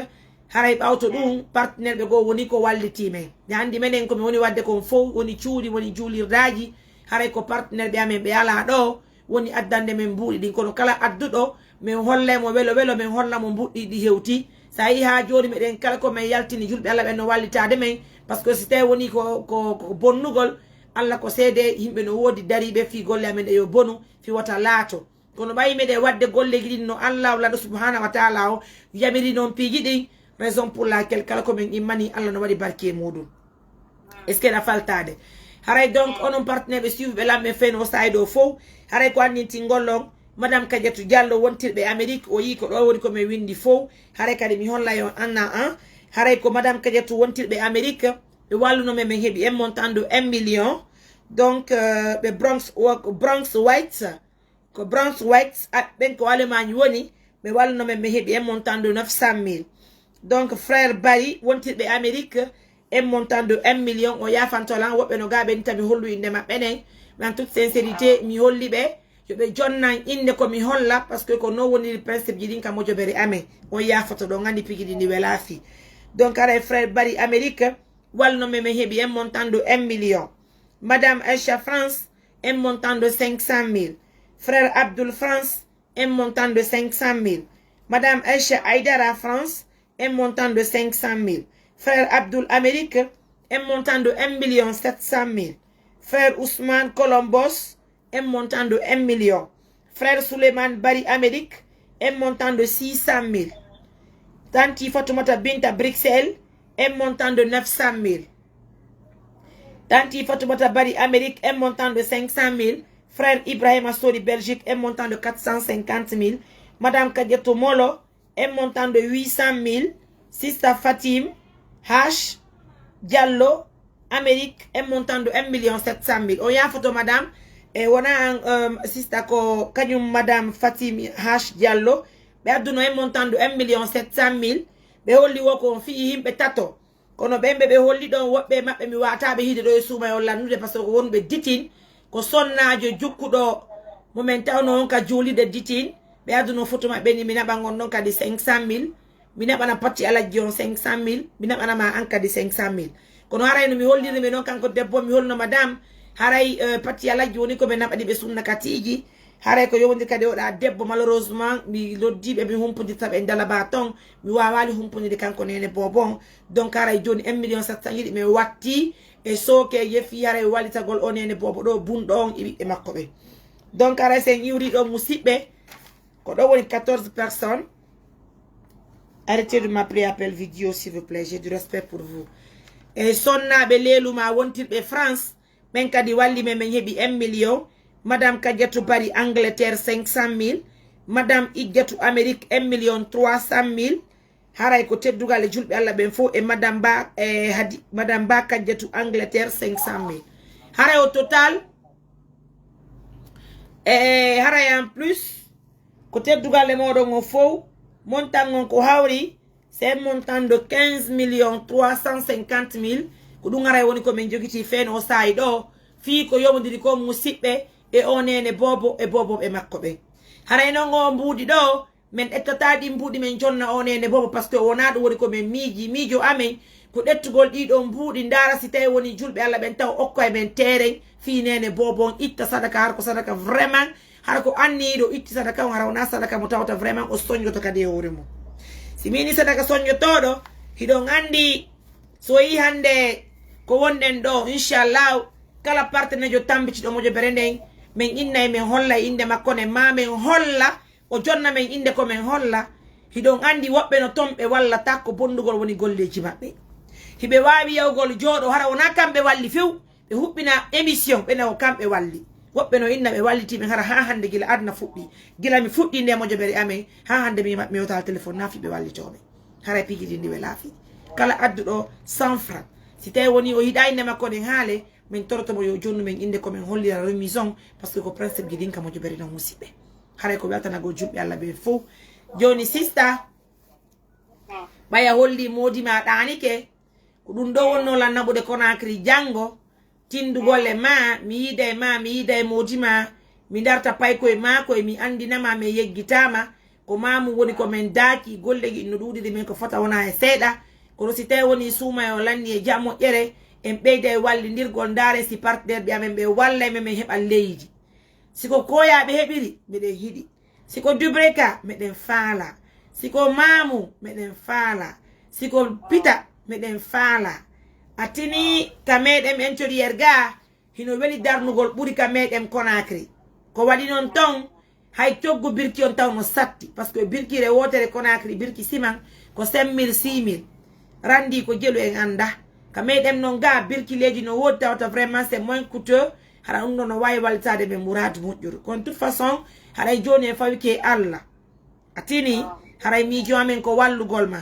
Haray ɓawto ɗum, partenaire ɓe goo woni ko wallitii men. Nde anndi menen ko min woni waɗde kon fow, woni cuuɗi, woni juulirdaaji. Haray ko partenaire ɓe amen ɓe alaa ɗoo, woni addande men mbuuɗi ɗin. Kono kala adduɗo, min hollay mo welo welo, min holla mo mbuuɗi ɗi hewti. So a yii haa jooni meɗen kala ko min yaltini, julɓe Alla ɓen no wallitaade men. Parce que si tawi woni ko, ko, ko bonnugol, Alla ko seede, yimɓe no woodi dariiɓe fii golle amen ɗe yo bonu, fii wota laato. Kono ɓayi meɗen waɗde golleeji ɗin no Alla, Lanɗo Subhaanahu wa Taala o yamiri non piiji ɗin, raison pour laquelle kala ko min immani, Alla no waɗi barki e muuɗum. Est-ce que na faltaade? Haray donc, onon partenaire ɓe suivre ɓe lamɓe feen o saa'i ɗo fow, haray ko anndintingol on, Madame Kadiatou Diallo wontirɓe Amérique, o yii ko ɗo woni ko min winndi fow. Haray kadi mi hollay on an na an. Haray ko Madame Kadiatou wontirɓe Amérique, ɓe walluno men, min heɓi un montant de un million. Donc, euh, ɓe Bronx, Bronx White, ko Bronx White, a-, ɓen ko Allemagne woni, ɓe walluno men, min heɓi un montant de neuf cent mille. Donc, frère Bari wontirɓe Amérique, un montant de un million, o yaafanto lan, woɓɓe no gaa ɓe ni tan mi hollu innde maɓɓe nen. Mais en toute sincérité, mi holli ɓe, yo ɓe jonnan innde ko mi holla, parce que ko non woniri principe ji ɗin ka mojobere amen. On yaafoto ɗon, anndi piiji ɗin ɗi welaa fii. Donc, haray frère Bari Amérique, walluno men, min heɓi un montant de un million. Madame Aisha France, un montant de cinq cent mille. Frère Abdoul France, un montant de cinq cent mille. Madame Aisha Aïdara France, un montant de cinq cent mille. Frère Abdoul Amérique, un montant de un million sept cent mille. Frère Ousmane Colombos, un montant de un million. Frère Souleymane Bari Amérique, un montant de six cent mille. Tanti Fatoumata Binta Bruxelles, un montant de neuf cent mille. Tanti Fatoumata Bari Amérique, un montant de cinq cent mille. Frère Ibrahima Sori Belgique, un montant de quatre cent cinquante mille. Madame Kadiatou Molo, un montant de huit cent mille. Sista Fatim H Diallo, Amérique, un montant de un million sept cent mille. On yaafoto, madame. E wona an, euh, sista, ko kañum madame Fatim H Diallo. Ɓe adduno un montant de un million sept cent mille. Ɓe holli wo ko on fii yimɓe tato. Kono ɓen ɓe ɓe holli ɗon, woɓɓe e maɓɓe mi waataaɓe hiide ɗo e suuma e on lannude, parce que ko wonɓe ditin. Ko sonnaajo jukkuɗo mo men tawno on ka juulirde ditin. Ɓe adduno foto maɓɓe ni, mi naɓan on ɗon kadi cinq cent mille. Mi naɓana Patti Alajji on cinq cent mille. Mi naɓana ma an kadi cinq cent mille. Kono haray no mi holliri mi noon, kanko debbo, mi holno madame. Haray, euh, Patti Alajji woni ko ɓe naɓani ɓe sunna katiiji. Haray ko yowondir kadi oɗa debbo, malheureusement, mi noddiiɓe, mi humpondirta ɓe ndalaba ton. Mi waawaali humpondirde kanko neene boobo on. Donc, haray jooni un million sept cent yiɗi mi watti e sookeeje fii haray wallitagol o neene boobo ɗo, bunɗo on e ɓiɓɓe makko ɓe. Donc, haray si en iwri ɗo, musiɓɓe, ko ɗo woni quatorze personnes. Arrêtez de m'appeler appel vidéo, s'il vous plaît. J'ai du respect pour vous. E sonnaaɓe leelu ma wontirɓe France, ɓen kadi walli men, men heɓi un million. Madame Kadiatou Bari Angleterre, cinq cent mille. Madame Idjatou Amérique, un million trois cent mille. Haray ko teddugal e julɓe Alla ɓen fof e Madame Ba, e hadi Madame Ba Kadiatou Angleterre, cinq cent mille. Haray au total, e haray en plus, ko teddugal e moɗon on fof, montant on ko hawri, c'est un montant de quinze millions trois cent cinquante mille. Ko ɗum haray woni ko min jogiti feeno o saa'i ɗo, fii ko yowondiri ko musiɓɓe e o neene boobo e boobooɓe makko ɓe. Haray non o mbuuɗi ɗo, min ƴettata ɗin mbuuɗi min jonna o neene boobo, parce que wonaa ɗum woni ko min miiji. Miijo amen ko ƴettugol ɗii ɗoo mbuuɗi, ndaara si tawi woni julɓe Alla ɓen taw okko e men teeren fii neene boobo on itta sadaka, har ko sadaka vraiment, hara ko anniyiiɗo itti sadaka on, hara wonaa sadaka mo tawata vraiment o soñjoto kadi e hoore mum. Si miini sadaka soñjotooɗo, hiɗon anndi so yii hannde ko wonɗen ɗo, inchallahu, kala partenaire jo tambitiɗo mojobere nden, min inna e min holla e innde makko nden, ma min holla, o jonna min innde ko min holla. Hiɗon anndi woɓɓe no ton ɓe wallata ko bonnugol woni golleeji maɓɓe. Hiɓe waawi yahugol jooɗo, hara wonaa kamɓe walli few. Ɓe huɓɓina émission, ɓe nawo kamɓe walli. Woɓɓe no inna ɓe wallitii min hara haa hannde gila aduna fuɗɗi. Gila mi fuɗɗi nde mojobere amen, haa hannde mi maɓɓe mi yewtaali téléphone naa fii ɓe wallitoo min. Haray piiji ɗin ɗi welaa fii. Kala adduɗo cent francs. Si tawi woni o yiɗaa innde makko nden haale, min toroto mo yo jonnu min innde ko min hollira remise on, parce que ko principe ji ɗin ka mojobere non musiɓɓe. Haray ko weltanagol julɓe Alla ɓe fow. Jooni sista, Ɓaya holli moodi ma ɗaanike. Ko ɗum ɗo wonno lan naɓude Conakry janngo. Tindugol e ma, mi yiida e ma, mi yiida e moodi ma. Mi darta paykoy maakoy, mi anndina ma, mi yeggitaama. Ko maamu woni ko men daaki, golle ɗi no ɗuuɗiri men ko fota wona e seeɗa. Kono si tawi woni suumaye o lanni e jam moƴƴere, en ɓeyda e wallindirgol, ndaaren si partenaire ɓe amen ɓe wallay men, men heɓa leydi. Si ko koya ɓe heɓiri, miɗen hiɗi. Si ko dubreka, miɗen faala. Si ko maamu, miɗen faala. Si ko pita, miɗen faala. A tini ka meɗen intérieur ga, hino weli darnugol ɓuri ka meɗen Conakry. Ko waɗi non ton, hay coggu birki on taw no satti. Parce que birkire wootere Conakry, birki siman, ko cinq mille, six mille. Randi ko jelu en annda. Ka meɗen non ga, birki leydi no woodi tawata vraiment c'est moins coûteux. Hara ɗum ɗo no waawi wallitaade men muraadu moƴƴuru. Kono toute façon, haray jooni en fawike e Allah. A tini, haray miijo amen ko wallugol ma.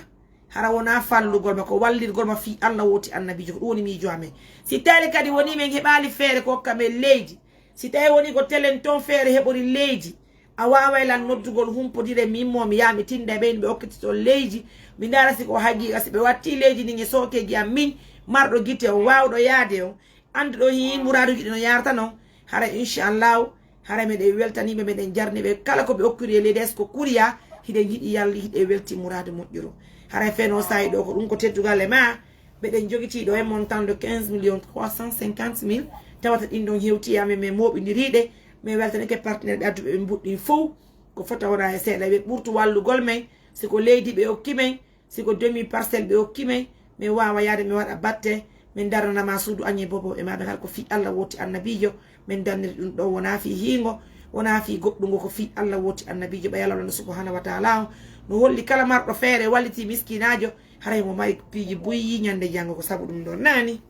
Hara wona fallugol ma, ko wallirgol ma fii Allah wooti annabiijo. Ko ɗum woni miijo amen. Si tawi kadi woni men heɓaali feere ko hokka men leydi. Si tawi woni ko telen ton feere heɓori leydi. A waaway lan noddugol humpodire min mo mi yaa mi tinda e ɓen ɓe okkiti ton leydi. Mi ndaara si ko haqiiqa si ɓe watti leydi ndin e sookeeji am min, marɗo gite on, waawɗo yaade on. Annduɗo hii muraaduuji ɗi no yaarata non, haray inchallahu, haray meɗen weltaniiɓe, meɗen jarniɓe. Kala ko ɓe okkiri e leydi, est-ce que kuriya, hiɗen yiɗi yalli, hiɗen welti muraadu moƴƴuru. Haray feno saa'i ɗo, ko ɗum ko teddugal e ma, meɗen jogitii ɗo e montant de quinze millions trois cent cinquante mille, tawata ɗin ɗon hewti e amen, men mooɓindiriiɗe, men weltanike partenaire ɓe adduɓe ɓe mbuɗɗin fow, ko fota wona e seeɗa, ɓe ɓurtu wallugol men, si ko leydi ɓe okki men, si ko demi parcelle ɓe okki men, min waawa yaade min waɗa batte, min darnana ma suudu añe bobo e maɓe kala ko fii Allah wooti annabiijo, min darniri ɗum ɗo wona fii hiingo, wona fii goɗɗungo ko fii Allah wooti annabiijo ɓay Allah subhanahu wa taala on no holli kala marɗo feere walliti miskinaajo, haray mo mari piiji buyi ñande janngo ko sabu ɗum ɗon naani.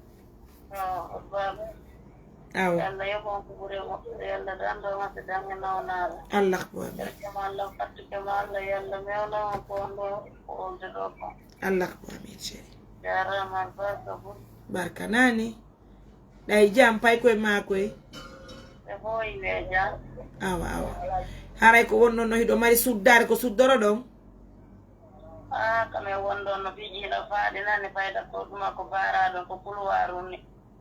Awa. Yalla yoɓon ko ɓuri moƴƴude, yalla dando maɓɓe dange nawnaare. Allah ko amin. Barke ma Allah, fattuke ma Allah, yalla mewna on ko on ɗo ko olde ɗo ko. Allah ko amin chéri. Jarama barka buri. Barka nani. Ɗay jam pay koye ma koye. Ɓe foyi ɓe jam. Awa awa. Haray ko wonno no hiɗo mari suddare ko suddoro ɗon. Ah, kame wonɗon no piiji hino faaɗi nani fayda ko ɗuma ko baaraɗon ko kuluwaru ni.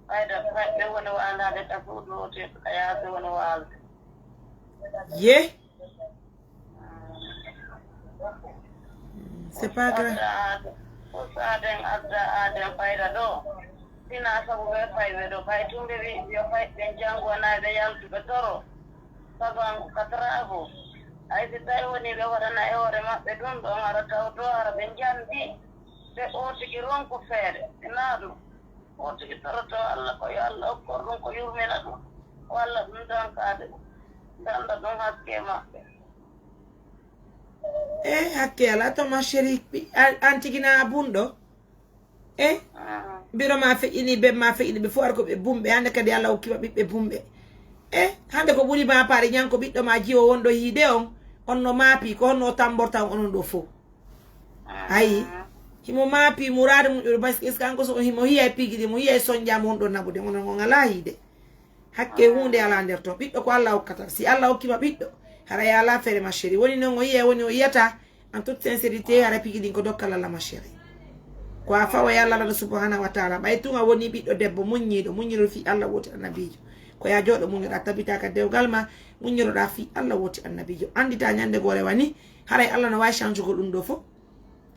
Fayda fayɓe woni waandaade ka suudu hotel ka yaasi woni waalde. Ye? C'est pas grave. Adda aade. Usaaden adda aaden fayda ɗo. Sina sabu ɓe fayɓe ɗo. Fay tumɓe wi yo fay ɓen janngu wonaa ɓe yaltu ɓe toro. Sabu an ko kataraagu. Hay si tawi woni ɓe waɗana e hoore maɓɓe ɗum ɗon hara tawto hara ɓe njandi. Ɓe ootigi ronku feere. Ina ɗum. Ootigi toroto Allah ko yo Allah okkor ɗum ko yurmina ɗum. Walla ɗum dankaade. Danda ɗum hakke maɓɓe. E hakke ala to ma chéri. An tigi na bunɗo. E mbiro ma feƴƴini be ma feƴƴini ɓe fof ara ko ɓe bumɓe hannde kadi Allah hokkima ɓiɓɓe bumɓe. E hannde ko ɓuri ma paari ñan ko ɓiɗɗo ma jiwo wonɗo yiide on. On no maapi ko honno o tamborta on onon ɗo fof. Ayi. Himo maapi muraade muƴƴude parce que kanko so himo hiya e piiji ɗi mo hiya e sonja mo wonɗo naɓude onon on ala yiide. Hakke huunde alaa nder ton. Ɓiɗɗo ko Allah hokkata. Si Allah hokkima ɓiɗɗo, haray alaa feere ma chéri. Woni non o yiya woni o yiyata. En toute sincérité, hara piiji ɗin ko dokkal Allah ma chéri. Ko a fawo e Allah ɗo subhanahu wa taala. Ɓay tun a woni ɓiɗɗo debbo muññiiɗo, muññiɗo fii Allah wooti annabiijo. Ko ya jooɗo muññoɗa tabitaka dewgal ma, muññiroɗa fii Allah wooti annabiijo. Andita ñande gore wani, haray Allah no wawi changugol ɗum ɗo fof.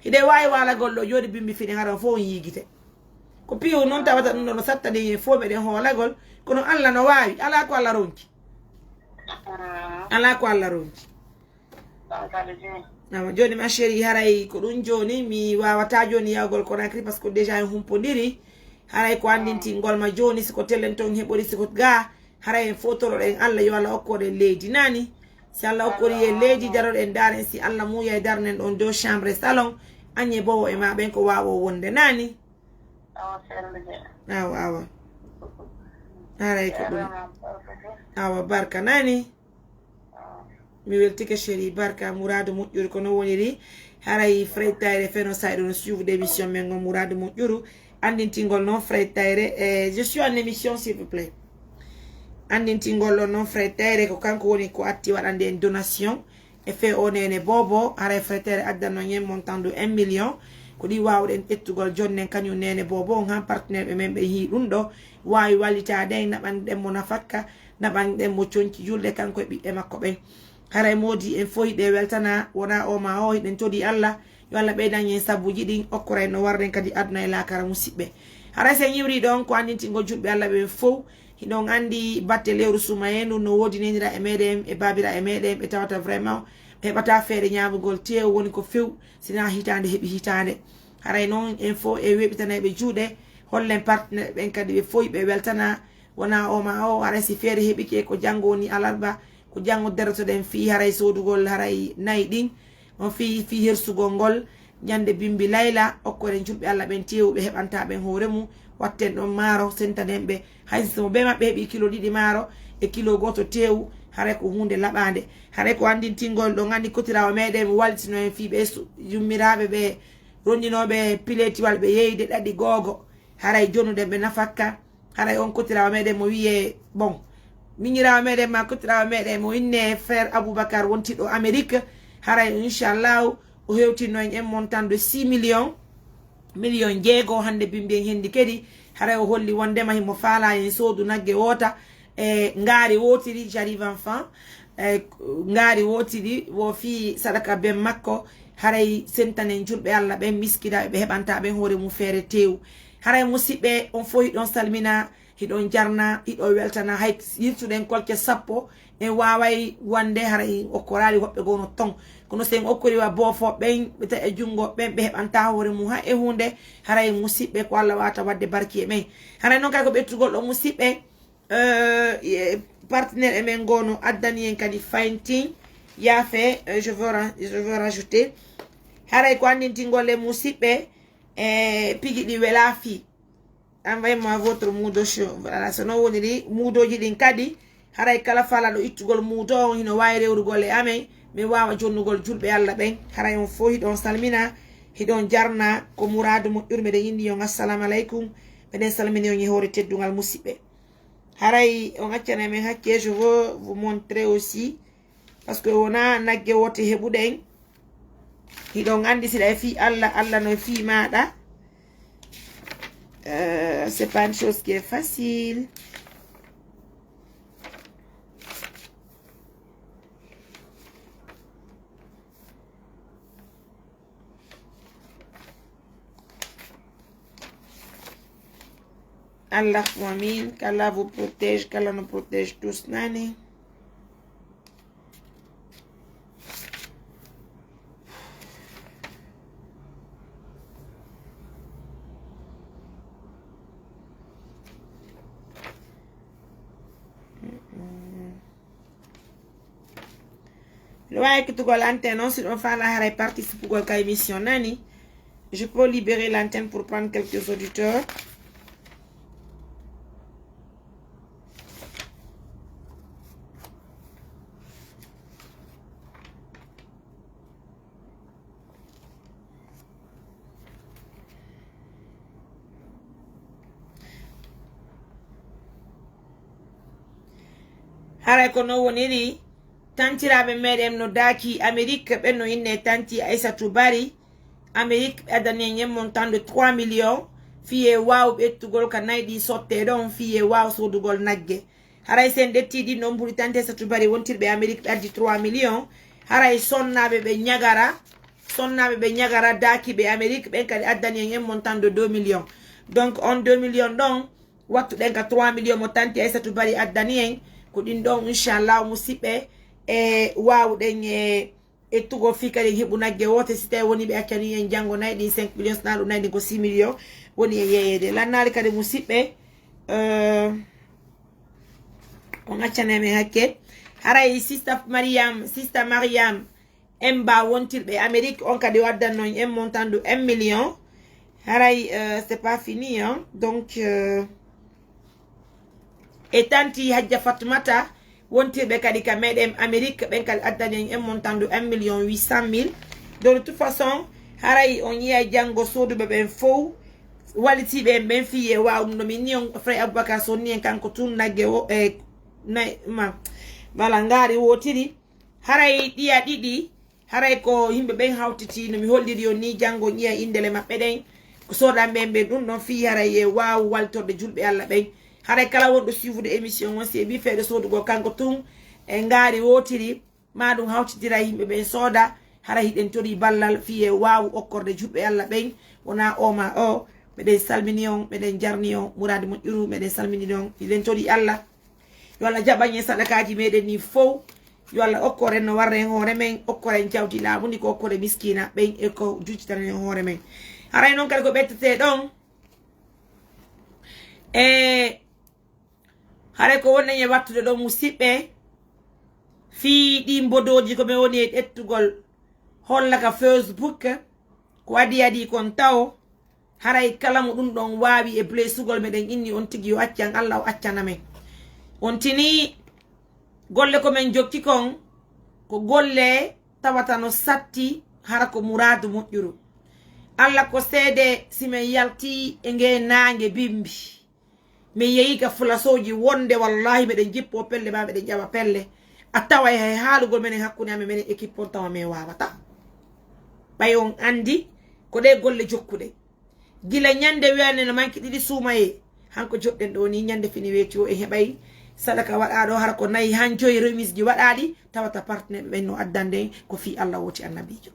Hiɗe wawi walagol ɗo jooɗi bimbi fini hara fof on yigite. Ko piiw noon tawata ɗum ɗo no sattani en fof meɗen hoolagol, kono Allah no waawi, alaa ko Allah ronki. Alaa ko Allah ronki. Awa jooni ma chéri haray ko ɗum jooni mi waawata jooni yahgol Conakry parce que déjà en humpondiri. Haray ko anndintingol ma jooni si ko telen ton heɓori si ko ga haray en fotoroɗen Allah yo Allah okkoɗen leydi nani. Si Allah okkori en leydi daroɗen daren si Allah muuya e darnen ɗon deux chambre salon. Añe bowo e ma ɓen ko waawo wonde nani. Awa sellude. Awa awa. Haray ko ɗum. Awa barka nani. Mi weltike chéri barka muraadu moƴƴuru ko no woniri. Haray fraytayre feno sayɗo no suivre émission men ngon muraadu moƴƴuru. Anndintingol noon fraytayre e je suis en émission s'il vous plaît. Anndintingol ɗon noon fraytayre ko kanko woni ko atti waɗande en donation. E fee o nene bobo haray fraytayre addanno en montant de un million. Ko ɗi waawɗen ƴettugol jonnen kañum neene boobo on, han partenaire ɓe men ɓe yii ɗum ɗo waawi wallitaade en, naɓanɗen mo nafakka, naɓanɗen mo conci julde kanko e ɓiɓɓe makko ɓen. Haray moodi en fof hiɗen weltana, wona o ma o, hiɗen todi Allah, yo Allah ɓeydan en sabuuji ɗin, okkora en no warren kadi aduna e laakara musiɓɓe. Haray si en iwri ɗon ko anndintingol julɓe Allah ɓen fof, hiɗon anndi batte lewru sumayee ndun no woodi nenira e meɗen, e baabira e meɗen, ɓe tawata vraiment ɓe heɓata feere ñaamugol teewu woni ko few, sina hitaande heɓi hitaande. Haray non en fof e weeɓitanayɓe juuɗe, hollen partenaire ɓen kadi ɓe fof ɓe weltana, wona o ma o, haray si feere heɓike ko janngo woni alarba, ko janngo darotoɗen fii haray soodugol haray nayi ɗin, on fii, fii hersugol ngol ñande bimbi layla, okkoren julɓe Allah ɓen teewu ɓe heɓanta ɓen hoore mum, watten ɗon maaro, sentanen ɓe. Hay si mo bee maɓɓe heɓi kilo ɗiɗi maaro e kilo gooto teewu, haray ko huunde laɓaande. Haray ko anndintingol ɗon anndi kotiraawo meɗen wallitino en fii ɓe su-, yummiraaɓe ɓe rondinooɓe pileetiwal ɓe yeyde ɗaɗi googo. Haray jonuɗen ɓe nafakka. Haray on kotiraawo meɗen mo wiyee, bon, miñiraawo meɗen ma kotiraawo meɗen mo innee frère Aboubacar wontiɗo Amérique. Haray inchallahu o hewtinno en un montant de six millions, million jeego hannde bimbi en hendi kadi. Haray o holli wondema himo faala en soodu nagge woota e ngaari wootiri, j'arrive enfin, e ngaari wootiri wo fii sadaka ben makko. Haray sentanen julɓe Allah ɓen, miskinaaɓe ɓe heɓanta ɓen hoore mum feere teewu. Haray musiɓɓe, on fof hiɗon salmina, hiɗon jarna, hiɗon weltana. Hay yiltuɗen kolce sappo, en waaway wonde haray okkoraali woɓɓe goo no ton. Kono si en okkori wa boofo ɓen, ɓe tawi e junngo ɓen, ɓe heɓanta hoore mum hay e huunde. Haray musiɓɓe, ko Allah waawata waɗde barki e ɓen. Haray non kay ko ɓettugol ɗo musiɓɓe, euh, e partenaire e men ngoo no addani en kadi fayntin. Yaafe, euh, je veux ra-, je veux rajouter. Haray ko anndintingol e musiɓɓe, e pigi ɗi welaa fii. Envoyez-moi votre muudo show. Voilà, so non woniri muudooji ɗin kadi, haray kala faalaaɗo ittugol muudo on hino waawi rewrugol e amen, min waawa jonnugol julɓe Allah ɓen. Haray on fof hiɗon salmina, hiɗon jarna, ko muraadu moƴƴuru meɗen inni on assalamu aleykum. Meɗen salmini on e hoore teddungal musiɓɓe. Haray on accanay men hakke, je veux vous montrer aussi, parce que wona nagge woote heɓuɗen. Hiɗon anndi siɗa e fii Allah, Allah no e fii maaɗa. Euh, c'est pas une chose qui est facile. Allahumma amin. Qu'Allah vous protège, qu'Allah nous protège tous, nani. Miɗo waawi ekkitugol antenne on, si ɗon faala haray participugol ka émission nani. Je peux libérer l'antenne pour prendre quelques auditeurs. Haray ko non woniri, tantiraaɓe meɗen no daaki Amérique, ɓen no inne tanti Aissatou Bari. Amérique ɓe addani en un montant de trois millions. Fii e waaw ɓettugol ka nayi ɗi sotte ɗon, fii e waaw soodugol nagge. Haray si en ƴetti ɗin ɗon mbuuɗi tanti Aissatou Bari wontirɓe Amérique ɓe addi trois millions. Haray sonnaaɓe ɓe ñagara, sonnaaɓe ɓe ñagara daakiiɓe Amérique ɓen kadi addani en un montant de deux millions. Donc on deux millions ɗon, wattuɗen ka trois millions mo tanti Aissatou Bari addani en. Ko ɗin ɗon, inchallah, musiɓɓe, e waawuɗen e, e tugo fii kadi en heɓu nagge woote. Si tawi woni ɓe accani en janngo nayi ɗin cinq millions, na ɗum nayi ɗin ko six millions woni e yeeyeede. Lannaali kadi musiɓɓe, euh, on accane men hakke. Haray sista Mariam, sista Mariam, Emba wontirɓe Amérique, on kadi o addanno en un montant de un million. Haray, euh, c'est pas fini, hein. Donc, euh, e tanti Hajja Fatmata, wontirɓe kadi ka meɗen Amérique, ɓen kadi addani en un montant de un million huit cent mille. Donc, de toute façon, haray on yiya janngo sooduɓe ɓen fow, wallitiiɓe en ɓen fii e waaw ɗum ɗo min ni on, Frère Aboubacar Son ni en kanko tun nagge o, e, nay, ma, wala ngaari wootiri. Haray ɗiya ɗiɗi, Haray ko yimɓe ɓen hawtiti, no mi holliri on ni, janngo ƴiya inndele maɓɓe ɗen. Ko sooda ɓen ɓen ɗum ɗon fii haray e waawu waltorde julɓe Allah ɓen. Haray kala wonɗo suivre émission on, si e ɓi feeɗo soodugol kanko tun e ngaari wootiri, ma ɗum hawtidira e yimɓe ɓen sooda. Haray hiɗen tori ballal fii e waawu okkorde julɓe Allah ɓen. Wona o ma o. Meɗen salmini on, meɗen jarni on, Muraadu Moƴƴuru, meɗen salmini on. Hiɗen tori Allah yo Allah jaɓan en sadakaaji meɗen ni fow. Yo Allah okkoren no warren hoore men, okkoren jawdi laamu ndi, ko okkore miskiina ɓen e ko juccitanen hoore men. Haray noon kadi ko ɓettete ɗon. E haray ko wonɗen e wattude ɗon, musiɓɓe, fii ɗin bodooji ko mi woni e ƴettugol holla ka Facebook, ko adii adii kon tawo, haray kala mo ɗum ɗon waawi e blessugol meɗen inni on tigi yo accan Allah o accana men. On tini golle ko men jokki kon, ko golle tawata no satti hara ko muraadu moƴƴuru. Allah ko seede si men yalti e nge naange bimbi. Min yehi ka fulasooji wonde wallahi meɗen jippo pelle ma meɗen ƴawa pelle. A taway hay haalugol menen hakkunde amen menen équipe on tawa min waawata. Ɓay on anndi ko ɗe golle jokkuɗe. Gila ñande wiyande no manki ɗiɗi suumayee. Hanko joɗɗen ɗo ni ñande fini weeti o e heɓay sadaka waɗaaɗo hara ko nayi han joyi remise ji waɗaaɗi tawata partenaire ɓen no addande ko fii Allah woti annabiijo.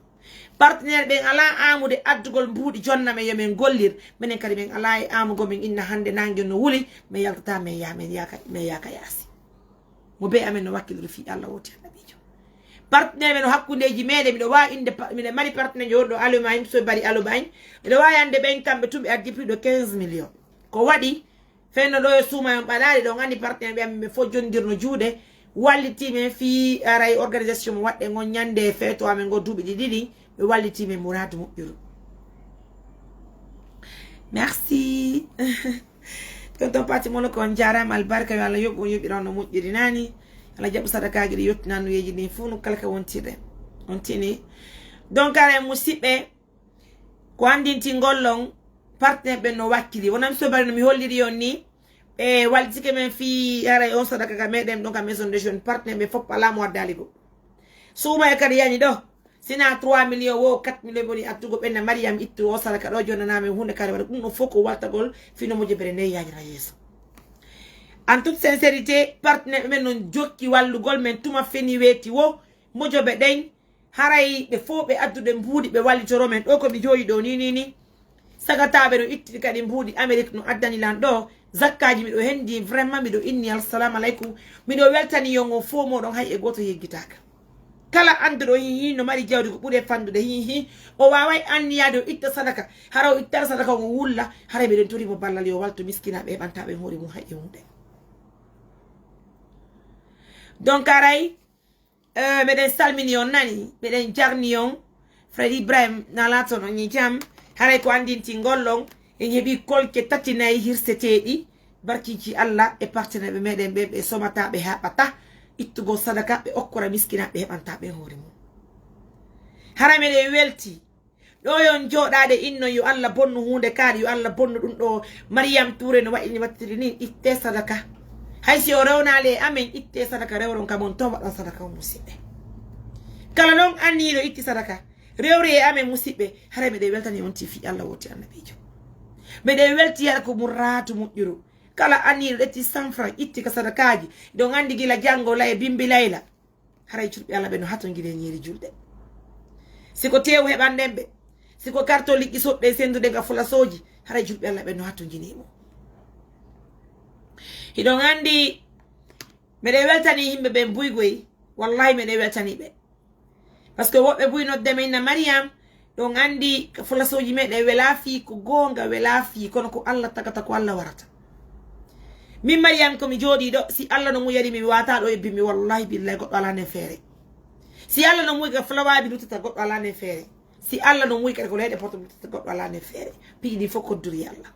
Partenaire ɓen alaa aamude addugol mbuuɗi jonna men yo men gollir. Menen kadi men alaa e aamugo men inna hannde naange no wuli, men yaltata men yaha men yaaka men yaaka yaasi. Mo be amen no wakkiliri fii Allah woti annabiijo. Partenaire men no hakkundeeji meɗen, miɗo waawi inde pa- miɗo mari partenaire jo wonɗo Allemagne, so bari Allemagne. Miɗo waawi ande ɓen kamɓe tun ɓe addi plus de quinze millions. Ko waɗi fenno ɗo e suuma en ɓalaade ɗon anndi partenaire ɓe amen ɓe fof jondirno juuɗe. Walliti men fii aray organisation mo waɗɗen on ñande feeto amen ngo duuɓi ɗi ɗiɗi. Ɓe walliti men muraadu moƴƴuru. Merci. Tonton Pati mono ko on jaaraama albarka yo Allah yoɓ on yoɓiran no moƴƴiri nani. Allah jaɓu sadakaaji ɗi yottinanno yeeji ɗin fof no kala ka wontirɗe. On tini. Donc aray musiɓɓe ko anndintingol on partenaire ɓen no wakkili. Wonan sobari no mi holliri on ni. Ɓe wallitike men fii haray on sadaka ka meɗen ɗon ka maison de jeune partenaire ɓe fof alaa mo addaali goɗɗum. Suuma e kadi yani ɗo. Sina trois millions wo quatre millions ɓe woni attugo ɓenna Mariam ittu o sadaka ɗo jonnanaa men huunde kare waɗa ɗum ɗon fof ko waltagol fino mojobere nde yaajata yeeso. En toute sincérité partenaire ɓe men non jokki wallugol men tuma feni weeti wo mojobe ɗen. Haray ɓe fof ɓe addude mbuuɗi ɓe wallitoro men ɗo ko mi jooɗi ɗo ni ni ni. Sagataaɓe no ittiri kadi mbuuɗi Amérique no addani lan ɗo zakkaaji. Miɗo hendi vraiment miɗo inni assalamu aleykum. Miɗo weltani yo ngo fof moɗon hay e gooto yeggitaaka. Kala annduɗo hihi no mari jawdi ko ɓuri e fandude hihi o waaway anniyaade o itta sadaka. Hara o ittata sadaka o wulla. Haray miɗen tori mo ballal yo walto miskinaaɓe heɓantaa ɓen hoore mum hay e hunde. Donc aray Eh, meɗen salmini on nani, meɗen jarni on. Frère Ibrahim na laato no ñi jam. Haray ko anndintingol on en heɓi kolke tati nayi hirseteeɗi. Barkiiji Allah e partenaire ɓe meɗen ɓen ɓe somata ɓe haɓata ittugol sadaka ɓe okkora miskinaaɓe heɓanta ɓen hoore mum. Haray meɗen welti. Ɗo yon jooɗaade inno yo Allah bonnu huunde kaari yo Allah bonnu ɗum ɗo. Mariyam Tuure no waɗini wattiri ni itte sadaka. Hay si o rewnaali e amen itte sadaka rewron kam on to waɗan sadaka on musiɓɓe. Kala noon anniyiiɗo itti sadaka rewri e amen musiɓɓe. Haray miɗen weltani on tifi Allah woti annabiijo. Miɗen welti hara ko murraatu moƴƴuru. Kala anniyiiɗo ƴetti cent francs itti ka sadakaaji ɗon anndi gila janngo lay bimbi layla. Haray julɓe Allah ɓe no hatonjini e ñiiri julɗe. Si ko teewu heɓanɗen ɓe, si ko karton liƴƴi soɗɗe e senndude nga fulasooji, haray julɓe Allah ɓe no hatonjini e mum. Hiɗon anndi meɗen weltani yimɓe ɓen buygoy. Wallahi meɗen weltani ɓe. Parce que woɓɓe buy nodde men na Mariam. Ɗon anndi fulasooji meɗen welaa fii ko goonga welaa fii kono ko Allah tagata ko Allah warata. Min Mariam ko mi jooɗii ɗo si Allah no muyani mi mi waata ɗo ebbi mi wallahi billahi goɗɗo alaa nen feere. Si Allah no muyi ka fulawa mi luttata goɗɗo alaa nen feere. Si Allah no muyi kadi ko leyɗe porto mi luttata goɗɗo alaa nen feere. Piiji ɗi fof kodduri Allah.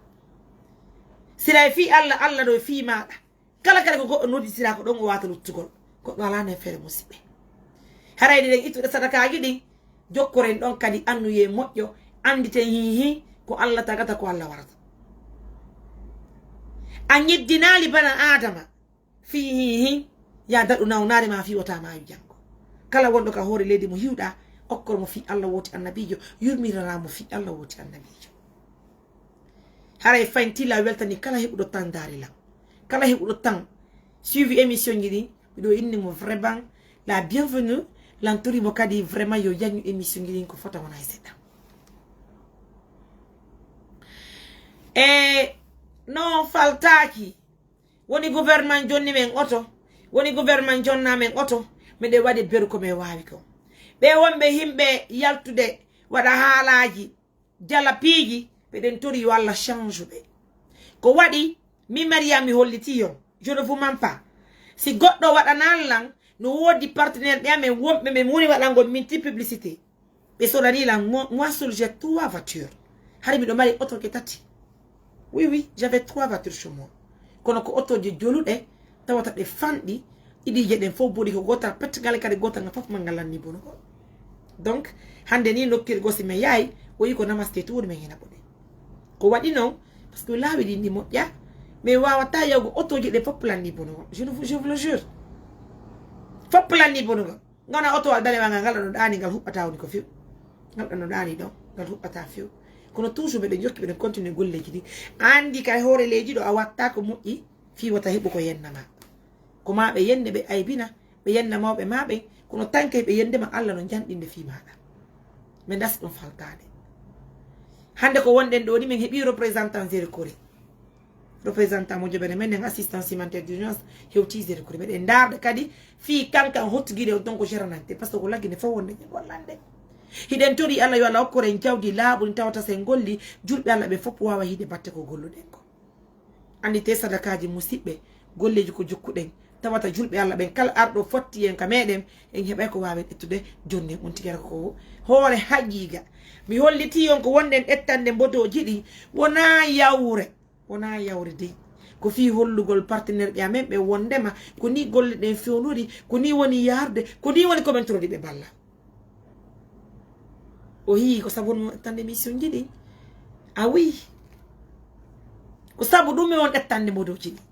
Sila e fii Allah Allah ɗo e fii maaɗa. Kala kala ko goɗɗo nodditira ko ɗon o waata luttugol. Goɗɗo alaa nen feere musiɓɓe. Haray ɗiɗen ittuɗe sadakaaji ɗin jokkoren ɗon kadi annuyee moƴƴo annditen hihi ko Allah tagata ko Allah warata. A ñeddinaali bana Aadama fii hihi ya daɗu nawnaare ma fii wota maayu janngo. Kala wonɗo ka hoore leydi mo hiwɗa Okkor mo fii Allah wooti annabiijo, yurmirana mo fii Allah wooti annabiijo. Haray fayin tila weltani kala heɓuɗo tan daari lan. Kala heɓuɗo tan suivi émission ji ɗin, miɗo inni mo vraiment la bienvenue, lan tori mo kadi vraiment yo jañu émission ji ɗin ko fota wona e seɗɗa. E non faltaaki, woni gouvernement jonni men oto, woni gouvernement jonna men oto, miɗen waɗi beru ko men waawi ko. Ɓe wonɓe yimɓe yaltude waɗa haalaaji, jala piiji, ɓeɗen tori yo Allah change ɓe. Ko waɗi, min Maria mi holliti on, je ne vous mens pas. Si goɗɗo waɗanan lan, no woodi partenaire ɓe amen wonɓe men woni waɗangol min ti publicité. Ɓe sodani lan, moi, moi seul j'ai trois voitures. Hari miɗo mari oto ke tati. Oui, oui, j'avais trois voitures chez moi. Kono ko otoje joluɗe, tawata ɗe fanɗi, ɗiɗiije ɗen fof boni ko gotal petgal kadi gotal ngal fof ma ngal lanni bonugol. Donc, hande ni nokkirgo si mi yaay, o yi ko namaste to woni men hena bone. Ko waɗi non, parce que laawi ɗin ɗi moƴƴa, mais wawata yawgo otoje ɗe fof lanni bonugol. Je vous, je vous le jure. Fof lanni bonugol. Ngona oto wal danewal ngal, ngal ɗo ɗaani, ngal huɓɓata woni ko few. Ngal ɗo no ɗaani ɗo, ngal huɓɓata few. Kono toujours meɗen jokki, meɗen continue golleji ɗi. Andi kay hoore leydi ɗo a watta ko moƴƴi, fii wata heɓu ko yenna ma. Ko ma ɓe yenne, ɓe aybina, ɓe yenna mawɓe ma ɓen, kono tanke ɓe yende ma Allah no janɗinde fii maɗa. Men dasi ɗum faltaade. Hande ko wonɗen ɗo ni, men heɓi représentant Zéro Corée. Représentant mo jobere men en assistant cimenté d'urgence hewti Zéro Corée. Meɗen ndaarde kadi fii kankan hottugiɗe on ton ko géranante, parce que ko laggine fof wonde ɓe gollande. Hiɗen tori Allah yo Allah okkoren jawdi laaɓundi tawata sen golli, julɓe Allah ɓe fof waawa hiide batte ko golluɗen ko. Andi te sadakaaji musiɓɓe, golleeji ko jokkuɗen, tawata julɓe Allah ɓen kala arɗo fotti en ka meɗen, en heɓay ko waawen ƴettude jonnen on tigi ara ko hoore haqiiqa. Mi holliti on ko wonɗen ƴettande mbodoji ɗi, wona yawre, wona yawre dey. Ko fii hollugol partenaire ɓe amen ɓe wondema ko ni golle ɗen fewnori, ko ni woni yarde, ko ni woni ko men torodi ɓe balla. O yii ko sabu ɗum o ƴettande mission ji ɗin. A wi. Ko sabu ɗum mi on ƴettande mbodoji ɗin.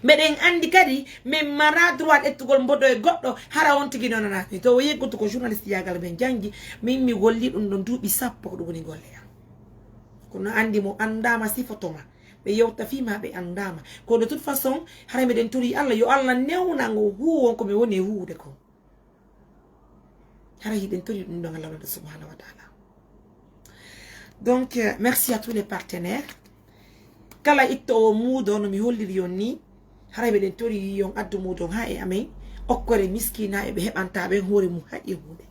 Meɗen andi kadi min mara droit ƴettugol mbodo e goɗɗo hara on tigi nonanani. To o yeggutu ko journaliste yagal men jangi, min mi golli ɗum ɗon duuɓi sappo ko ɗum woni golle am. Kono andi mo andama sifotoma. Ɓe yewta fii ma ɓe andama. Ko de toute façon, hara meɗen tori Allah, yo Allah newna ngo huwon ko mi woni e huwude ko. Hara hiɗen tori ɗum ɗon Allah subhanahu wa taala. Donc, euh, merci à tous les partenaires. Kala ittowo muudo no mi holliri on ni, hara meɗen tori yon addu muudo ha e amen, okkore miskina e ɓe heɓanta ɓen hoore mum haqqi huunde.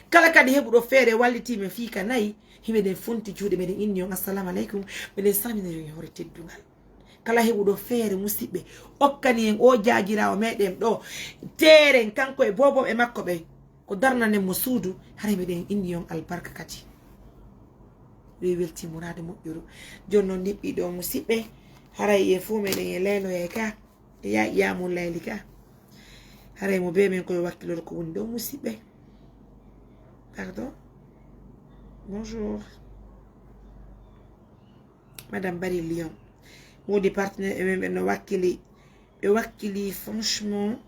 Kala kadi heɓuɗo feere walliti men fii ka nayi, himeɗen fonti juuɗe, meɗen inni on assalamu aleykum, meɗen salmina yon e hoore teddungal. Kala heɓuɗo feere musiɓɓe, okkani en o jaagiraawo meɗen ɗo, teeren kanko e boobo e makko ɓen, ko darnanen mo suudu, haray meɗen inni on albarka kadi. Ɗo e welti muraade moƴƴuru. Jooni noon niɓɓi ɗo musiɓɓe, haray en fof meɗen e leyloye ka, e ya, yaamu layli ka. Haray mo bee men koye wakkilor ko woni ɗo musiɓɓe. Pardon. Bonjour. Madame Bari Lyon. Modi partenaire e men ɓe no wakkili. Ɓe wakkili, franchement.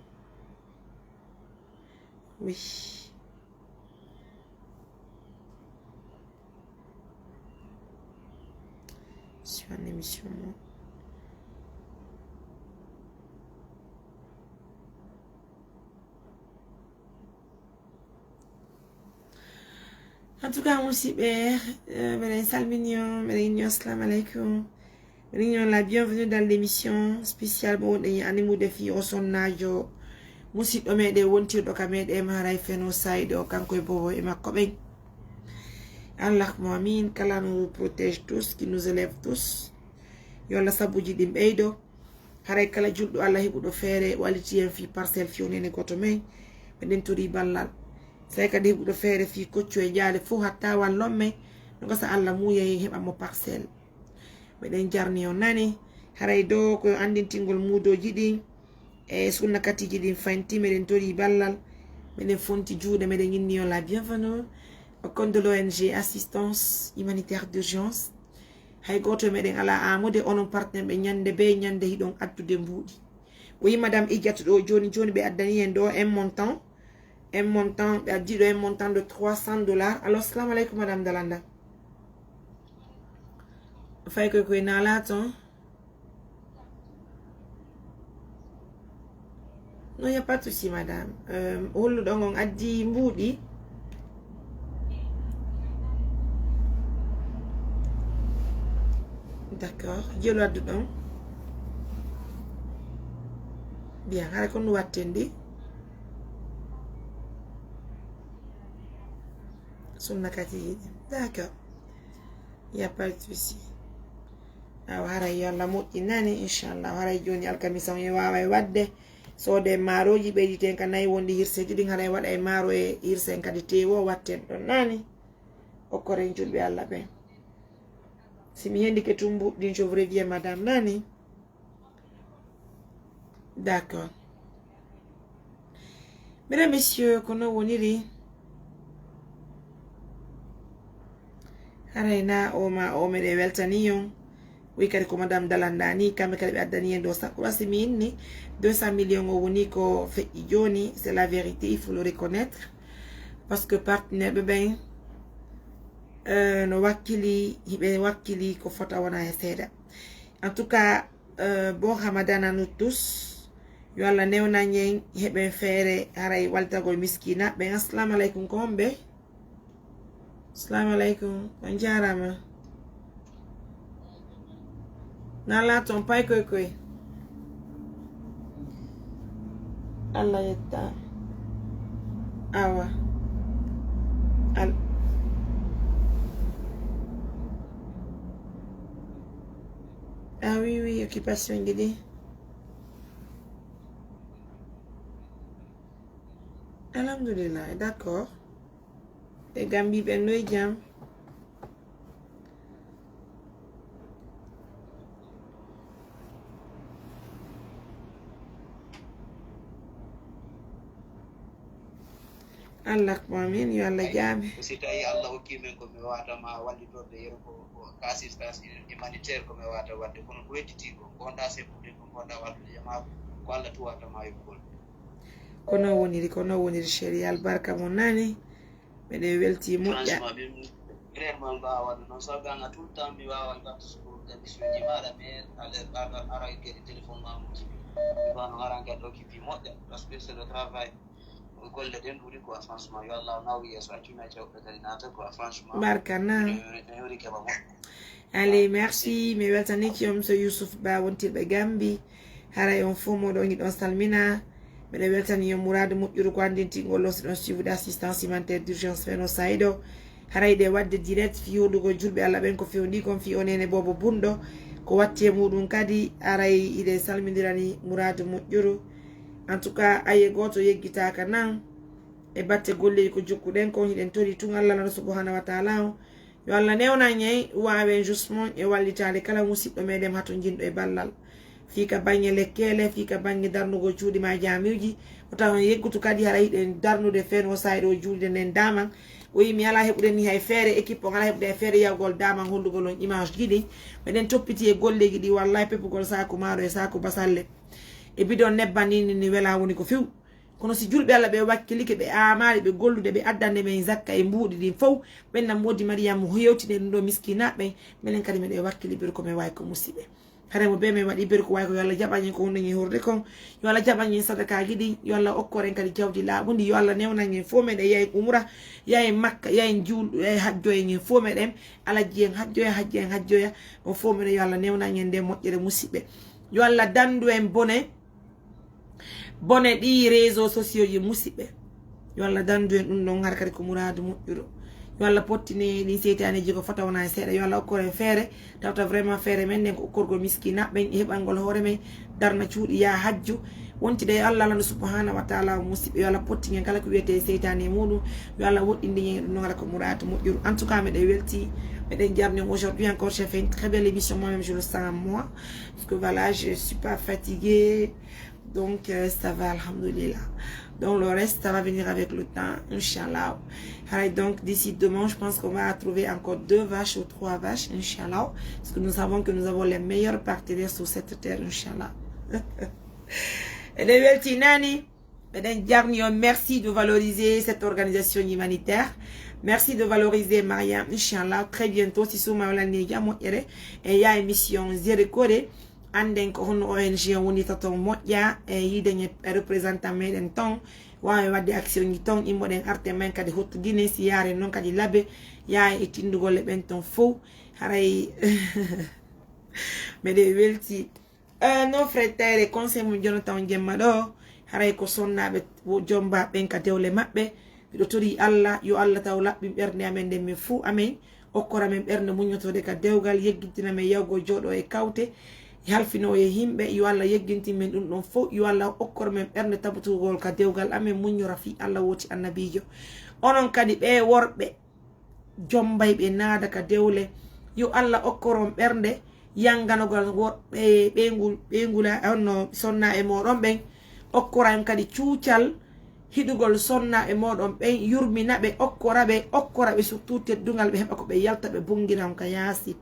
Oui. Sur une émission, moi. En tout cas, musiɓɓe, eh, meɗen salmini on, meɗen inni on assalamu aleykum. Meɗen inni on la bienvenue dans l'émission spéciale mo wonɗen e animude fii o sonnaajo musiɗɗo meɗen wontirɗo ka meɗen haray feno sayɗo kanko e bobo e makko ɓen. Allahumma amin. Kala no protège tous, qui nous élève tous. Yo Allah sabuji ɗin ɓeydo. Haray kala julɗo Allah heɓuɗo feere walliti en fii parcelle fewnene goto men. Meɗen tori ballal. Say kadi heɓuɗo feere fii koccu e jaale fof hatta wallon men. No gasa Allah muuya en heɓan mo parcelle. Meɗen jarni on nani. Haray do ko andintingol muudoji ɗin e sunna katiji ɗin fanti. Meɗen tori ballal. Meɗen fonti juuɗe. Meɗen inni on la bienvenue au compte de l'O N G Assistance Humanitaire d'Urgence. Hay gooto e meɗen alaa amude onon partenaire ɓe ñande bee ñande hiɗon addude mbuuɗi. O yi madame Ijat ɗo jooni jooni ɓe addani en ɗo un montant Un montant, ɓe addi ɗo un montant de trois cents dollars. Alors, salam alaikum, madame Dalanda. Fay koy koy nala ton. Non, il n'y a pas de souci, madame. Euh, holluɗon on addi mbuuɗi. D'accord. Jelo adduɗon. Bien, hara kon watten ɗi. Sunna kati yiɗi. D'accord. Il n'y a pas de souci. Awa, haray yo Allah moƴƴi nani, inchallah. Haray joni alkamisa on e wawa e wadde. Soode maaroji ɓeyditen ka nayi wondi hirse ɗiɗi, haray waɗa e maaro e hirse en kadi tewo watten ɗon nani. Okkoren julɓe Allah ɓen. Si mi hendike tun mbuɗɗin, je vous reviens, madame nani. D'accord. Mesdames, messieurs, ko non woniri. Haray na o ma o meɗen weltani on. Wi kadi ko madame Dalanda ni, kamɓe kadi ɓe addani en ɗo sappo. Wasi mi inni deux cents millions o woni ko feƴƴi joni, c'est la vérité, il faut le reconnaître. Parce que partenaire ɓe ɓen, euh, no wakkili, hiɓe wakkili ko fota wona e seeɗa. En tout cas, euh, bon Ramadan à nous tous. Yo Allah newnan en, heɓen feere haray waltagol miskina ɓen. Assalamu alaikum, ko homɓe? Assalamu alaikum, on jarama. Na laton pay koy koy. Allah yetta. Awa. Al- Ah oui, oui, occupation ji ɗi. Alhamdulillah, d'accord. E Gambi ɓen no e jam. Allah ko amin, yo Allah jaami. Ko si tawi Allah hokki men ko mi wawata ma wallitorde yeru ko, ko assistance humanitaire ko mi wawata wadde, kono ko wedditi ko, ko wonɗa seppude ko, ko wonɗa wallude jama ko, ko Allah tuwata ma yoɓugol. Ko non woniri, ko non woniri, chéri, albarka mo nani. Meɗen welti moƴƴa. Franchement, min vraiment mi wawa wadde noon, sabu anga tout le temps mi wawa wadde ko émission ji maɗa, mais ala ara kadi téléphone ma moƴƴi. Mi wano ara kadi occupé moƴƴa, parce que c'est le travail. Golle ɗen ɗuuri quoi, franchement. Yo Allah nawi yeeso, accu mi acca woɓɓe kadi naata quoi, franchement. Barka na. Ene woni keɓa moƴƴa. Allez, merci. Mi weltaniki on, monsieur Youssouf Ba, wontirɓe Gambi. Haray on fof moɗon hiɗon salmina. Miɗo weltani on muradu moƴƴuru ko andintingol on, si ɗon suivre assistance humanitaire d'urgence Feno Saido. Haray ɗe wadde direct fi hoɗugol julɓe Allah ɓen ko fewndi kon fi o nene bobo bunɗo. Ko watti e muɗum kadi, haray hiɗen salmidirani muradu moƴƴuru. En tout cas, aye goto yeggitaka nan e batte golleji ko jokkuɗen kon, hiɗen tori tun Allah subhanahu wa taala on. Yo Allah newnan en, wawen justement e wallitaade kala musiɗɗo meɗen hatonjinɗo e ballal. Fii ka baŋŋe lekkeele, fii ka baŋŋe darnugol cuuɗi ma jaamiiji, o tawa en yeggutu kadi hara hiɗen darnude Feno Saido juulde nden daman. O wi mi ala heɓude ni hay feere, équipe on ala heɓude hay feere yahugol daman hollugol on image ji ɗin. Meɗen toppiti e golleji ɗi, wallahi pepugol saaku maaro e saaku basalle e bidon nebban ni, ni, ni wela woni ko few. Kono si julɓe Allah ɓe wakkilike, ɓe amari ɓe gollude, ɓe addande men zakka e mbuuɗi ɗin fow, ɓen nam wodi Mariyamu hewtine ɗum ɗo miskinaɓe, minen kadi meɗen wakkili bir ko men wawi ko musiɓe. Hare mo be men waɗi bir ko wawi ko, yo Allah jaɓan en ko wonɗen e horde kon, yo Allah jaɓan en sadakaji ɗin, yo Allah okkor en kadi jawdi laaɓundi, yo Allah newnan en fof meɗen yahen umra, yahen Makka, yahen juul-, yahen hajjo en, en fof meɗen alaji en hajjoya, hajji en hajjoya, on fof meɗen yo Allah newnan en nde moƴƴere musiɓɓe. Yo Allah dandu en bone. Bone ɗi réseaux sociaux ji musiɓɓe. Yo Allah dandu en ɗum ɗon, har kadi ko muraadu moƴƴuɗo. Yo Allah pottine ɗin seytaneji ko fota wona e seeɗa. Yo Allah okkor en feere, tawta vraiment feere men nden ko okkorgol miskinaɓe ɓen, e heɓangol hoore men, darna cuuɗi, ya hajju. Wontide e Allah, Allah subhanahu wa taala o musiɓɓe. Yo Allah pottinen kala ko wiyete seytane e muɗum. Yo Allah woɗɗinde en ɗum ɗon, kala ko muraadu moƴƴuɗo. En tout cas, meɗen welti, meɗen jarni on aujourd'hui encore. J'ai fait une très belle émission, moi-même je le sens en moi. Parce que voilà, je suis pas fatiguée. Donc, euh, ça va, alhamdoulilah. Donc, le reste, ça va venir avec le temps, Inch'Allah. Haray, donc, d'ici demain, je pense qu'on va trouver encore deux vaches ou trois vaches, Inch'Allah. Parce que nous savons que nous avons les meilleurs partenaires sur cette terre, Inch'Allah. Eɗen welti nani. Meɗen jarni on, merci de valoriser cette organisation humanitaire. Merci de valoriser Mariam. Inchallah, très bientôt, si suma wala neja moƴƴere, e ya émission Zere Kore. Anden ko hono O N G on woni ta ton moƴƴa, e yiiden e représentant meɗen ton. Wawi wadde action ji ton, immoɗen arte men kadi hottu Guinée, si yare non kadi labe, ya e tindugol e ɓen ton fow. Haray meɗen welti. Eh, non, frère Tayre, conseil mo jonata on jemma ɗo, haray ko sonnaɓe wo-, jomba ɓen ka dewle maɓɓe. Miɗo tori Allah, yo Allah taw laɓɓin ɓernde amen nden min fuu amen, okkora men ɓernde muññotode ka dewgal, yeggintina men yawgo jooɗo e kawte, halfino e yimɓe. Yo Allah yeggintin men ɗum ɗon fow. Yo Allah okkor men ɓernde tabutugol ka dewgal amen, muññora fii Allah wooti annabiijo. Onon kadi ɓe worɓe jombayɓe naada ka dewle, yo Allah okkor on ɓernde yanganogal worɓe ɓeyngu-, ɓeyngula, honno sonna e moɗon ɓen. Okkora en kadi cuucal hiɗugol sonna e moɗon ɓen, yurmina ɓe, okkora ɓe, okkora ɓe surtout teddungal, ɓe heɓa ko ɓe yalta, ɓe bungira on ka yaasi.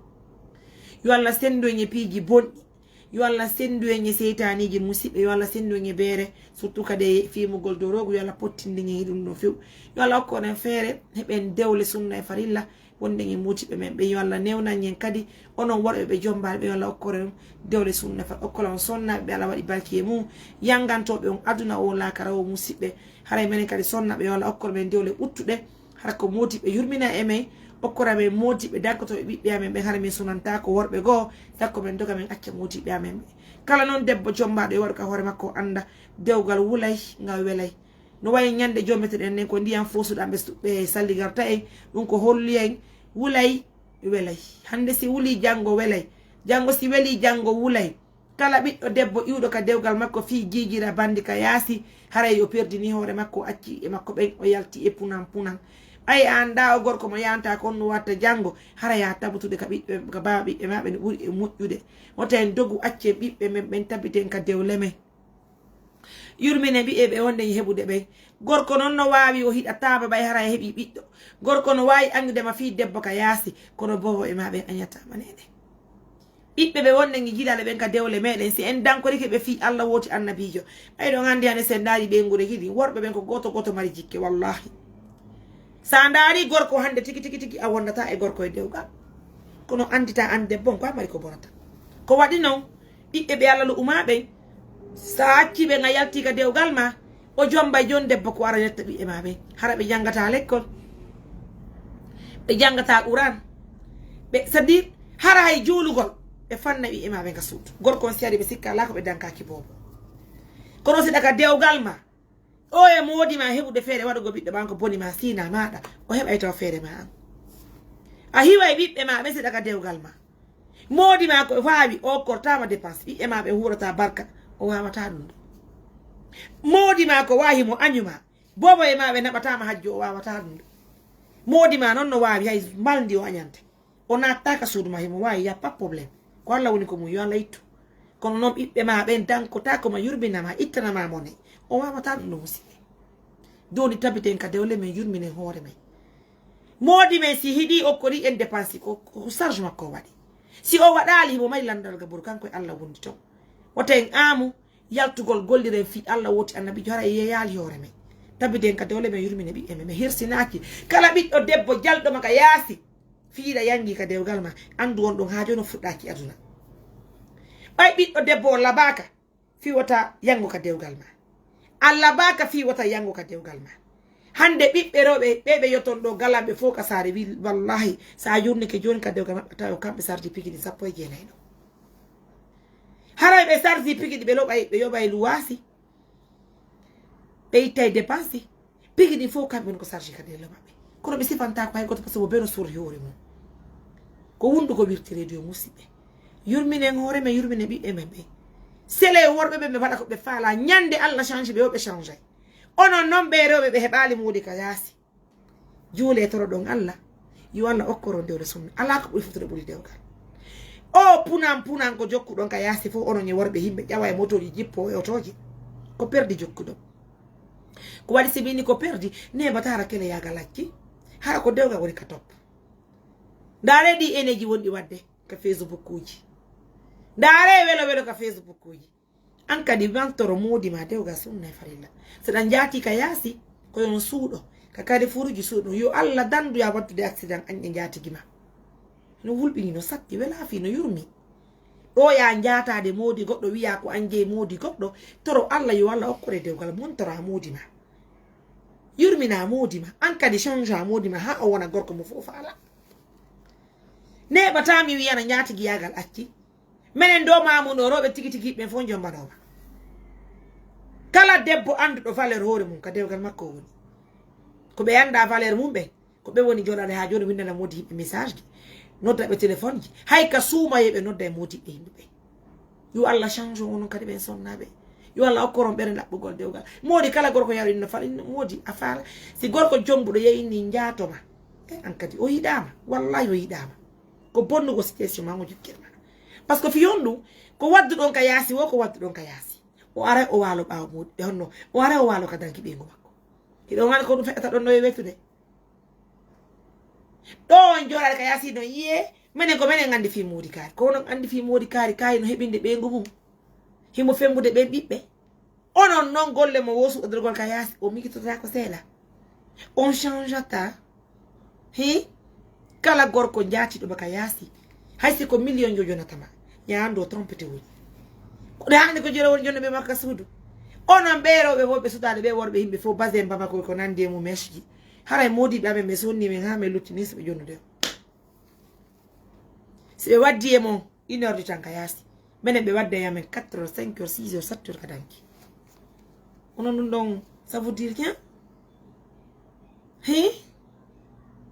Yo Allah sendu en e piiji bonɗi. Yo Allah sendu en e seytaaniji musiɓɓe. Yo Allah sendu en e beere, surtout kadi e fimugol dorogu. Yo Allah pottindin en e ɗum ɗo few. Yo Allah okkor en feere, heɓen dewle sunna e farilla, wonden e moodiɓɓe men ɓe. Yo Allah newnan en kadi onon worɓe ɓe jombaali ɓe. Yo Allah okkor en dewle sunna fa-, okkora on sonnaɓe ɓe Allah waɗi barki e mum, yangantoɓe on aduna o, laakara o, musiɓɓe. Haray menen kadi sonnaɓe, yo Allah okkor men dewle ɓuttuɗe. Hara ko moodiɓɓe yurmina e men, okkora men moodiɓɓe dankotoɓe ɓiɓɓe amen ɓen, hara min sunantaako worɓe goo, sakko men doga men acca moodiɓɓe amen ɓe. Kala non debbo jombaɗo e waɗu ka hoore makko, anda dewgal wulay, ngal welay. No wayi ñande jommeteɗen nden, ko ndiyam fosuɗam ɓe su-, ɓe salligarta en, ɗum ko holli en wulay, welay. Hande si wuli, jango welay. Jango si weli, jango wulay. Kala ɓiɗɗo debbo iwɗo ka dewgal makko fii jiijira bandi ka yaasi, haray o perdini hoore makko, o acci e makko ɓen, o yalti e punan punan. Ɓay a anndaa o gorko mo yaanta kon no watta janngo, hara yaa tabutude ka ɓiɓɓe, ka baawa ɓiɓɓe maa ɓe no ɓuri e moƴƴude. Wota en dogu, accen ɓiɓɓe men ɓen, tabiten ka dewle men. Yurmine ɓiɓɓe ɓe wonde e heɓude ɓen. Gorko non no waawi o hiɗa taaba ɓay hara e heɓi ɓiɗɗo. Gorko no waawi anndude ma fii debbo ka yaasi, kono boobo e maa ɓen añataa ma neene. Ɓiɓɓe ɓe wonde ngi jiɗale ɓen ka dewle meɗen, si en dankorike ɓe fii Allah wooti annabiijo. Ɓay ɗon anndi hande si en ndaari ɓeynguure kidi, worɓe ɓen ko gooto gooto mari jikke, wallahi. Sa ndaari gorko hande tigi, tigi, tigi, a wondata e gorko e dewgal. Kono anndita an debbo on ko a mari ko bonata. Ko waɗi non, ɓiɓɓe ɓe Allah lu'uma ɓen, sa acci ɓen a yalti ka dewgal ma, o jomba jon debbo ko ara yetta ɓiɓɓe ma ɓen. Hara ɓe janngata lekkol. Ɓe janngata Qur'an. Ɓe, c'est-à-dire, hara hay juulugol, ɓe fanna ɓiɓɓe ma ɓen ka suudu. Gorko on si ari ɓe sikka alaa ko ɓe dankaaki boobo. Kono si ɗaka dewgal ma, o e moodi ma heɓude feere waɗugo ɓiɗɗo ma on ko boni ma siina maɗa, o heɓay taw feere ma an. A hiway ɓiɓɓe ma ɓe si ɗaka dewgal ma. Moodi ma ko waawi, o kortama dépense, ɓiɓɓe ma ɓe huurata barka, o wawata ɗum ɗo. Moodi ma ko waawi mo añuma, boobo e ma ɓe naɓatama hajju, o wawata ɗum ɗo. Moodi ma non no waawi, hay malndi o añante. O nattaka suudu ma, himo waawi, y a pas problème. Ko Allah woni ko mum, yo Allah ittu. Kono non ɓiɓɓe ma ɓen dankotako ma, yurmina ma, ittana ma mone. O wawata ɗum ɗo, musiɓɓe. Joni tabiten ka dewle men, yurminen hoore men. Moodi men si hiɗi okkori en dépense, ko, ko charge makko o waɗi. Si o waɗali, himo mari landal gaburu, kanko e Allah wondi ton. Wota en aamu yaltugol, golliren fii Allah wooti annabiijo, hara yeeyaali hoore men. Tabiten ka dewle men, yurminen ɓiɓɓe men. Men hirsinaaki kala ɓiɗɗo debbo jalɗo ma ka yaasi. Fii hiɗa yangi ka dewgal ma, andu on ɗon haa joni o fuɗɗaaki aduna. Ɓay ɓiɗɗo debbo o labaaka, fii wota yango ka dewgal ma. A labaaka fii wota yango ka dewgal ma. Hande ɓiɓɓe rewɓe ɓe ɓe yoton ɗo galanɓe fow ka saare, wi-, wallahi, sa yurnike joni ka dewgal maɓɓe, tawa kamɓe sardi pigini sappo e jeenayi ɗo. Haray ɓe sardi pigini, ɓe loɓay, ɓe yoɓay luwaasi. Ɓe ittay dépense. Pigini fow kamɓe woni ko sardi ka dewle maɓɓe. Kono ɓe sifantaako hay goto, parce que mo beno surri hoore mum. Ko wundu ko wirti radio, musiɓɓe. Yurminen hoore men, yurminen ɓiɓɓe men ɓen. Sele worɓe ɓe ɓe waɗa ko ɓe faala. Ñande Allah change ɓe, o ɓe change. Onon non ɓe rewɓe ɓe heɓaali moodi ka yaasi. Juule toro ɗon Allah. Yo Allah okkoro dewle sunna. Alaa ko ɓuri fotude ɓuri dewgal. O punan punan ko jokkuɗon ka yaasi fow, onon e worɓe yimɓe ƴawa e motooji, jippo e otooji. Ko perdi jokkuɗon. Ko waɗi si mini ko perdi, nebata hara kele yaaga lacci. Hara ko dewgal woni ka top. Ndaare ɗi énergie wonɗi waɗde ka Facebook uji. Ndaare welo welo ka Facebook uji. An kadi mantoro moodi ma dewgal sunna e farilla. Saɗa njaati ka yaasi, ko yon suuɗo, ka kadi furuji suuɗo. Yo Allah dandu ya waddude accident an e njaatigi ma. No wulɓini, no satti, wela fi, no yurmi. Ɗo ya njaataade moodi goɗɗo, wiya ko an jeyi moodi goɗɗo, toro Allah yo Allah okkore dewgal, montora moodi ma. Yurmina moodi ma, an kadi change a moodi ma, ha o wona gorko mo fof faala. Neɓata mi wiyana njaatigi yagal acci. Menen do mamun o rewɓe tigi tigi ɓen fof jombanoma. Kala debbo anduɗo valeur hoore mum ka dewgal makko o woni. Ko ɓe anda valeur mum ɓen, ko ɓe woni joɗade ha joni windana moodi yimɓe message ji. Nodda ɓe téléphone ji. Hay ka suumaye ɓe nodda e moodi ɓe yimɓe ɓe. Yo Allah change on kadi ɓen sonnaɓe. Yo Allah okkoron ɓere laɓɓugol dewgal. Moodi kala gorko yaro inno fal inno moodi a faala. Si gorko jombuɗo yeyi ni njaatoma. E an kadi o yiɗama. Wallahi o yiɗama. Ko bonnugo situation ma ngo jokkirma. Parce que fiyon ɗum ko wadduɗon ka yaasi wo ko wadduɗon ka yaasi. O aray o waalo ɓaawo moodi e honno o aray o waalo ka danki ɓeygu makko. Hiɗon wani ko ɗum feƴata ɗon no e wetude. Ɗo on joɗaɗe ka yaasi no yiye menen ko menen andi fi moodi kaari ko onon andi fi moodi kaari kaari no heɓinde ɓeygu mum. Himo fembude ɓen ɓiɓɓe. Onon non golle mo wo suɓodirgol ka yaasi o migitotako seeɗa. On changeata. Hi kala gorko njaatiɗo ma ka yaasi. Hay si ko million jojonatama ñaando trompete woni. Koɗe hande ko jere woni jonno ɓe makka suudu. Onon ɓe rewɓe fof ɓe sudaɗe ɓe worɓe yimɓe fof basin bamako ko nandi e mum mechji. Haray modiɓe amen ɓe sonni men ha men lutti ni so ɓe jonnude. Si ɓe waddi e mon une heure du temps ka yaasi. Menen ɓe wadda e amen quatre heures cinq heures six heures sept heures ka danki. Onon ɗum ɗon ça vous dit rien? Hi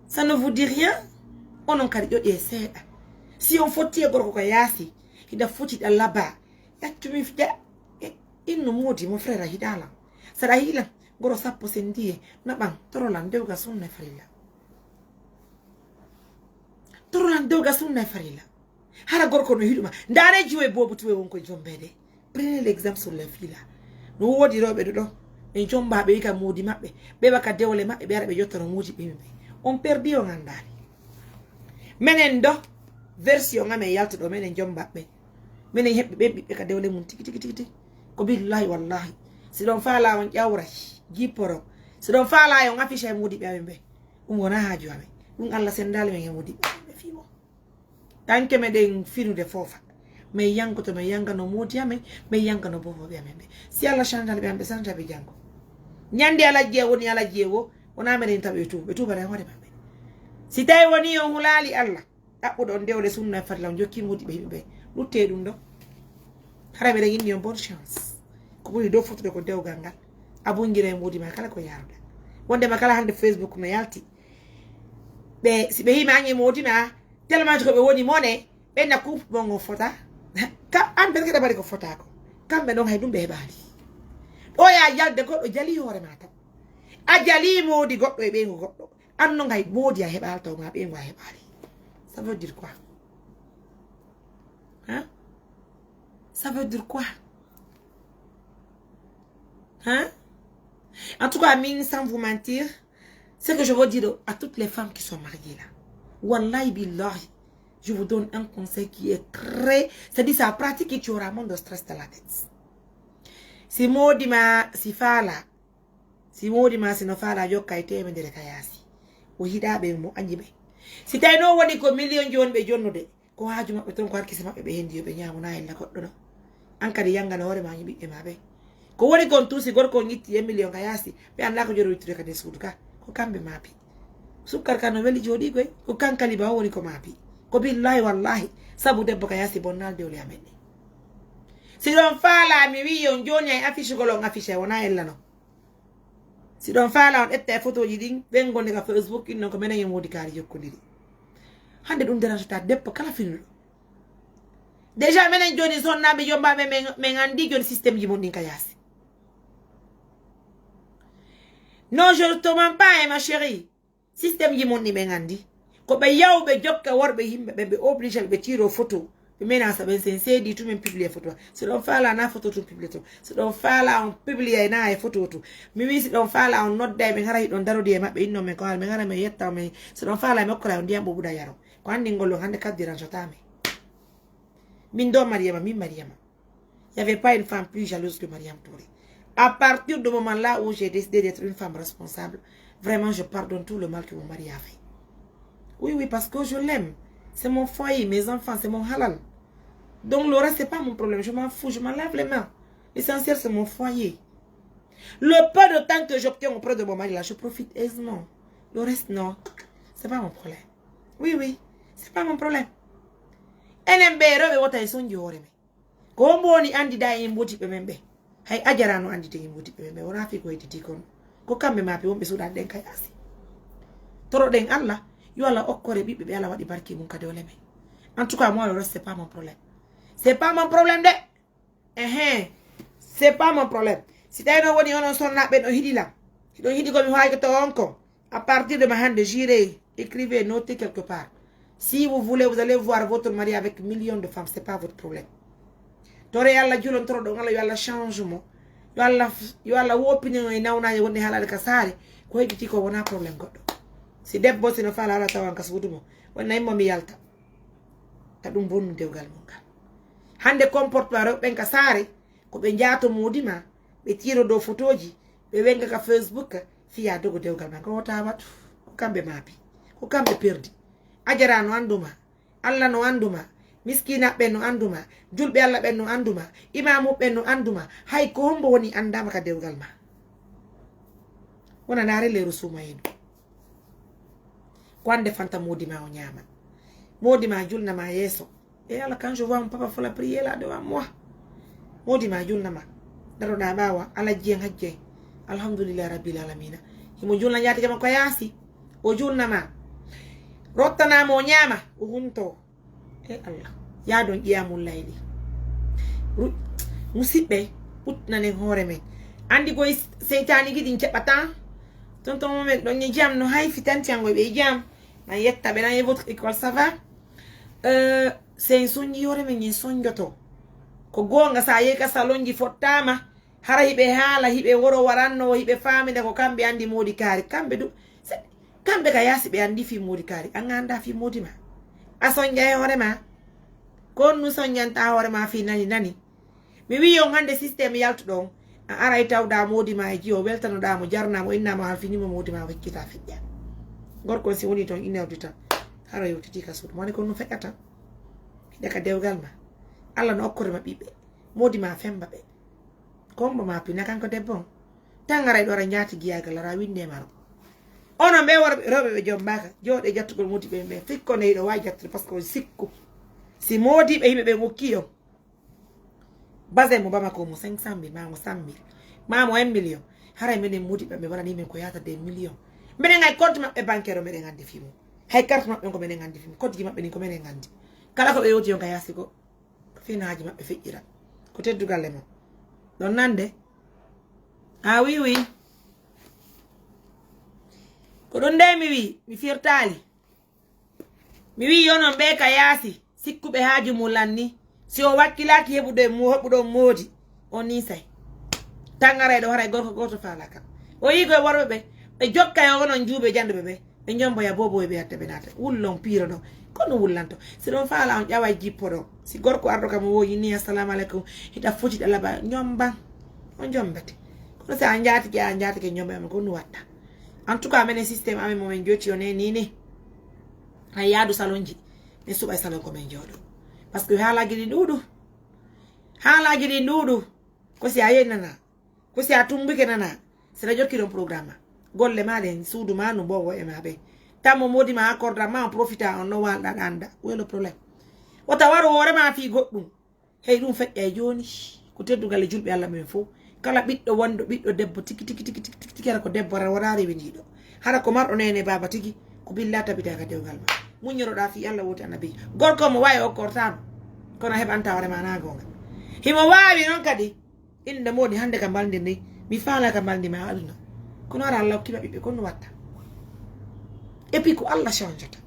ça ne vous dit rien? Onon kadi ƴoƴe seeɗa. Si on fotti e gorko ka yaasi hiɗa foti ɗa laba. Ƴattumi fida. Innu moodi mo frère a hiɗalan. Saɗa hiilan goro sappo sen ndiye naɓan torolan dewgal sunna e farilla. Torolan dewgal sunna e farilla. Hara gorko no hiɗuma ndare jiwe bobu tuwe won koye jombede. Prenez l'exemple sur les filles là. No wodi rewɓe ɗo ɗo ɓe jomba ɓe wika moodi maɓɓe ɓe waka dewle maɓɓe ɓe ara ɓe yottoro moodi ɓe yimɓe. On perdi on andani. Menen do version amen yalta ɗo menen jomba ɓe. Minen heɓɓe ɓen ɓiɓɓe ka dewle mum tigi tigi tigi tigi. Ko billahi wallahi si ɗon faala on ƴawray jipporo si ɗon faala on affiche e mudiɓɓe amen ɓe. Ɗum wona haaju amen. Ɗum allah sendali men e mudiɓɓe amen ɓe fii mo. Ɗanke meɗen finude foofa. Min yankoto min yangano moodi amen. Min yangano bofoɓe amen ɓe si allah sendali ɓe amen ɓe sendata ɓe jango. Ñande alajji e woni alajji e wo wona meɗen tawi ɓe tuuba ɓe tuubata e hoore maɓɓe. Si tawi woni on hulaali allah ɗaɓɓuɗo on dewle sunna e farla on jokki modi ɓe yimɓe ɓe lutte ɗum ɗo. Hara ɓeɗen inni on bonne chance. Ko ɓuri dow fotude ko dewgal ngal a bungira e modi ma kala ko yaruɗa. Wondema kala hande facebook no yalti ɓe si ɓe yima ange modi ma tellement ko ɓe woni mone ɓenna coupe mon o fota. Ka an ɓen keɗa mbaɗi ko fota ko kamɓe ɗon hay ɗum ɓe heɓali. Ɗo ya yalde goɗɗo jali hoore ma tan a jali modi goɗɗo e ɓeygu goɗɗo. An no ngay moodi a heɓaali taw ma ɓeygu a heɓaali. Ça veut dire quoi? Hein? Ça veut dire quoi? Hein? En tout cas min sans vous mentir, ce que je veux dire à toutes les femmes qui sont mariées là, wallahi billahi, je vous donne un conseil qui est très, c'est-à-dire ça pratique et tu auras moins de stress dans la tête. Si moodi ma si faala si moodi ma si no faala jokka e temedere ka yaasi o hiɗa ɓe mo añi ɓe. Si tawi no woni ko million joni ɓe jonnude ko haaju maɓɓe toon ko harkise maɓɓe ɓe hendi yo ɓe ñaamo na ella goɗɗo ɗo. An kadi yangana hoore ma ñi ɓiɓɓe ma ɓe. Ko woni kon tuusi gorko on itti e million ka yaasi ɓe annda ko joro wittude ka nder suudu ka ko kamɓe maapi. Sukkar ka no weli jooɗi koy ko kankali ba o woni ko maapi. Ko billahi wallahi sabu debbo ka yaasi bonnal dewle amen ɗi. Si ɗon faala mi wi on joni ay affiche gol on affiche wona ella non. Si ɗon faala on ƴetta e photoji ɗin ɓen gonde ka facebook in non ko menen e moodi kaari jokkodiri. Hande ɗum derantata debbo kala finuɗo. Déjà menen joni sonnaɓe yombaɓe men andi joni système ji mon ɗin ka yaasi. Non je ne te mens pas hein ma chérie. Système ji mon ɗi ɓen andi ko ɓe yawɓe jokka worɓe yimɓe ɓe ɓe obligé ɓe tiro photo. Ɓe menasa ɓen sen seedi tumen publié photo si ɗon faala na photo tum publié to si ɗon faala on publié na e photo to. Mi wi si ɗon faala on nodda e ɓen hara hiɗon darodi e maɓɓe inno men ko hara men hara men yetta men si ɗon faala mi okkora on ndiyam ɓuɓuɗa yaro. Ko andi ngol on hande kaddi ransotami. Min do mariyama min mariyama. Il n'y avait pas une femme plus jalouse que Mariam Touré. À partir du moment là où j'ai décidé d'être une femme responsable, vraiment, je pardonne tout le mal que mon mari a fait. Oui, oui, parce que je l'aime. C'est mon foyer, mes enfants, c'est mon halal. Donc le reste, c'est pas mon problème. Je m'en fous, je m'en lave les mains. L'essentiel, c'est mon foyer. Le peu de temps que j'obtiens auprès de mon mari, là, je profite aisément. Le reste, non. C'est pas mon problème. Oui, oui, c'est pas mon problème. Enen ɓe rewɓe wota e sonji hoore men. Ko hombo woni andida e moodiɓɓe men ɓe? Hay Ajara no andita e moodiɓɓe men ɓe, wona fi ko hedditi kon. Ko kamɓe maapi wonɓe suuɗaade ɗen ka yaasi. Toroɗen Allah, yo Allah okkore ɓiɓɓe ɓe Allah waɗi barki mum ka dewle men. En tout cas, moi, le reste, c'est pas mon problème. C'est pas mon problème de. Ehe, c'est pas mon problème. Si tawi noon woni onon sonnaɓe no hiɗi lan, hiɗon hiɗi ko mi haykata on ko, à partir de ma hande, j'irai, écrivez, notez quelque part. Si vous voulez, vous allez voir votre mari avec millions de femmes, c'est pas votre problème. Tore Allah, julon toroɗon Allah, yo Allah change mo. Yo Allah, yo Allah woppini mo e nawnaje wonde haalade ka saare. Ko hedditi ko wona problème goɗɗo. Si debbo sino faala Allah tawan ka suudu mo, wonna immo mi yalta. Ka ɗum bonnu dewgal mum ngal. Hande comportement rewɓe ɓen ka saare, ko ɓe njaato moodi ma, ɓe tiiro dow photoji, ɓe wenga ka Facebook, fiya dogo dewgal ma. Ko wota waɗu, ko kamɓe maapi, ko kamɓe perdi. Ajara no anduma, Allah no anduma, miskinaɓe ɓen no anduma, julɓe Allah ɓen no anduma, imamuɓe ɓen no anduma, hay ko hombo woni andama ka dewgal ma. Wona naare leeru suuma heno. Ko an defanta moodi ma o ñaama. Moodi ma julna ma yeeso. E Allah, quand je vois mon papa faire la prière là devant moi. Moodi ma julna ma. Daroɗa ɓaawa, ala jiyen hajjen. Alhamdulillah Rabbil Alamina. Himo julna njaatige makko yaasi. O julna ma. Rottana mo o ñaama. O hunto. E Allah. Yaadon ƴiya mum layli. Ru-, musiɓɓe, ɓutnanen hoore men. Andi koye seytaani giɗin jaɓata. Tonton Mohamed ɗon e jam no hay fitanti an koye ɓe e jam. Nan yetta ɓe nan e votre école, ça va? Euh, si en sonji hoore men en sonjoto. Ko goonga sa yehi ka salonji fottama. Hara hiɓe haala, hiɓe woro waranno, hiɓe faamida ko kamɓe andi moodi kaari. Kamɓe du, se-, kamɓe ka yaasi ɓe andi fii moodi kaari. An a anda fii moodi ma. A sonja e hoore ma. Ko on nu sonjanta hoore ma fii nani nani. Mi wi on hande système yaltuɗo on. A aray tawɗa moodi ma e jiyo, weltanoɗa mo, jarna mo, inna mo halfini mo moodi ma weccita feƴƴa. Gorko on si woni toon une heure du temps. Hara yewtiti ka suudu. Mo woni ko nu feƴƴata. Hiɗa ka dewgal ma. Allah no okkori ma ɓiɓɓe. Moodi ma femba ɓe. Kombo ma pina kanko debbo on. Tangaray ɗo ara njaati giyagal ara winde maro. Onon ɓe worɓe, rewɓe ɓe jombaka, jooɗe jattugol moodi ɓe ɓe. Fikko ne yiɗo wawi jattude parce que on sikku. Si moodi ɓe yimɓe ɓe okki on. Basin mo Bamako mo cinq cent mille, ma mo cent mille, ma mo un million. Haray minen moodi ɓe ɓe waɗani min ko yata des millions. Minen hay compte maɓɓe bancaire o meɗen andi fii mum. Hay carte maɓɓe on ko meɗen andi fii mum. Kodji maɓɓe ɗin ko meɗen andi. Kala ko ɓe yewti on ka yaasi ko. Ko fii no haaji maɓɓe feƴƴira. Ko teddugal e mon. Ɗon nande. Ah, oui, oui. Ko ɗum nde mi wi, mi firtaali. Mi wi onon ɓe ka yaasi, sikkuɓe haaju mum lanni. Si o wakkilaaki heɓude mo-, heɓuɗon moodi, on ninsay. Tangaray ɗo haray gorko gooto faalaka. O yii koye worɓe ɓe, ɓe jokka e onon juuɓe janduɓe ɓe. Ɓe njomboya bobo e ɓe hatta ɓe naata. Wullon piiro ɗon. Ko no wullanto. Si ɗon faala on ƴawa e jippo ɗon. Si gorko arɗo kam o woyi ni, "Assalamu alaikum." Hiɗa foti ɗa laba njomban. O njombete. Kono si a njaatike, a njaatike njomba e ko nu watta. En tout cas, menen système amen mo men joti o ne ni ni. Hay yaadu salonji. Men suɓa e salon ko men jooɗo. Parce que haalaaji ɗi ɗuuɗu. Haalaaji ɗi ɗuuɗu. Ko si a yehi nana. Ko si a tumbuke nana, sera jokki ɗon programme ma. Golle ma ɗen, suudu ma no bowo e ma ɓe. Tammo moodi ma accorde ma, on profita on no walɗa ɗanda. Où est le problème? Wota waru hoore ma fii goɗɗum. Hey, ɗum feƴƴa e jooni. Ko teddugal e julɓe Allah men fof. Kala ɓiɗɗo wonɗo, ɓiɗɗo debbo tigi, tigi, tigi, tigi, tigi, tigi, ko debbo, hara wona rewindiiɗo. Hara ko marɗo nene baaba tigi, ko billa tabitaka dewgal ma. Muññoroɗa fii Allah woti annabi. Gorko mo wawi o kortano. Kono heɓanta hoore ma na gonga. Himo wawi noon kadi. Inda moodi hannde ka mbalndi ni, mi faala ka mbalndi ma aduna. Kono ara Allah hokkima ɓiɓɓe, kono watta. Et puis ko Allah changeata.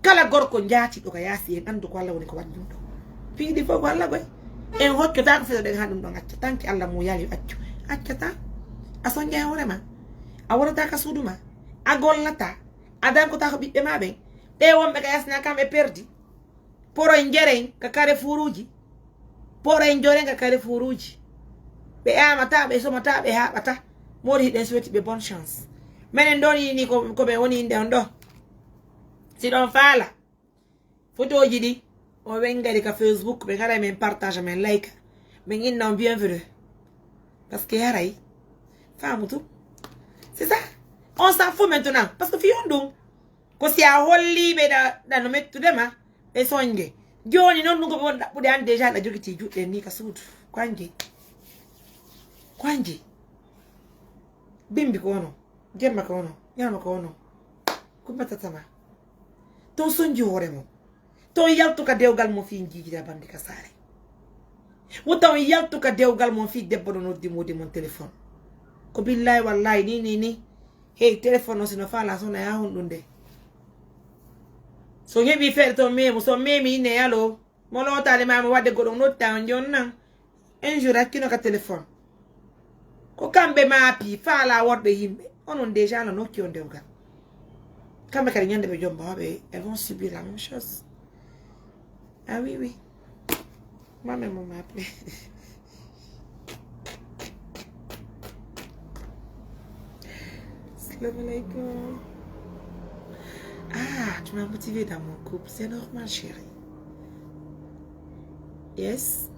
Kala gorko njaatiɗo ka yaasi en anndu ko Allah woni ko waɗi ɗum ɗo. Piiji ɗi fof ko Allah goy. En hoccata ko fewɗen haa ɗum ɗon acca. Tanki Allah mo yaali accu. Accata. A sonja e hoore ma. A wonata ka suudu ma. A gollata. A dankota ko ɓiɓɓe ma ɓen. Ɓe wonɓe ka yaasi na kam e perdi. Poroy njeren ka carrefour uji. Pooɗo en jooɗenga carrefour uji. Ɓe amata, ɓe somata, ɓe haɓata. Moodi hiɗen suweti ɓe bonne chance. Menen ɗo ni, ni ko, ko ɓe woni innde on ɗo. Si ɗon faala. Photoji ɗi. O ɓen ngari ka Facebook, ɓe ngara men partage, men like. Men inna on bienvenue. Parce que haray. Faamu tu. C'est ça. On s'en fout maintenant. Parce que fi on ɗum. Ko si a holli ɓe ɗa, ɗa no mettude ma, ɓe sonje. Jooni noon ɗum ko ɓe woni ɗaɓɓude an déjà, ɗa jogiti juɗɗe ni ka suudu. Ko an jeyi. Ko an jeyi. Bimbi ko ono. Jemma ko ono. Ñalawma ko ono. Ko mbattata ma. Ton sonji hoore mum. Ton yaltu ka dewgal mum fii jiijida bandi ka saare. Wota on yaltu ka dewgal mum fii debbo ɗo noddi moodi mon téléphone. Ko billahi wallahi ni, ni, ni. Hey, téléphone o sino faala sona ya honɗum de. So heɓi feere to memu, so memi inne yalo. Mo lootaali ma mo wadde goɗɗum notta on jon nan. Un jour hakkino ka téléphone. Ko kamɓe maapi faala worɓe yimɓe. Onon déjà no nokki on dewgal. Kamɓe kadi ñande ɓe jomba waɓe, elles vont subir la même chose. Ah oui, oui. Moi-même, on m'a appelé. Salam alaikum. Ah, tu m'as motivé dans mon couple. C'est normal, chérie. Yes.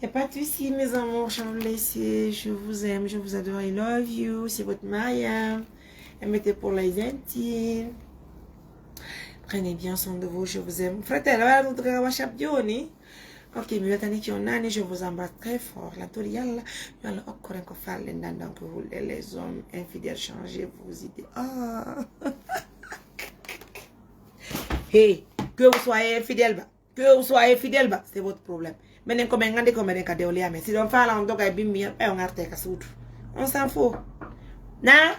Y a pas de souci, mes amours, je vous laisse. Je vous aime, je vous adore, I love you. C'est votre Maya. M T pour les intimes. Prenez bien soin de vous, je vous aime. Fratello, guarda tutto che WhatsApp, Johnny. Ok, mi weltani ki on nani, je vous embrasse très fort. La tori yalla, yalla okkoren ko falɗen dan, donc vous les hommes infidèles, changez vos idées. Ah. Hey, que vous soyez infidèle ba, que vous soyez fidèle ba, c'est votre problème. Menen ko men ngandi ko menen ka dewle amen. Si ɗon faala on doga e bimmi yan, ɓe on arte ka suudu. On s'en fout. Na?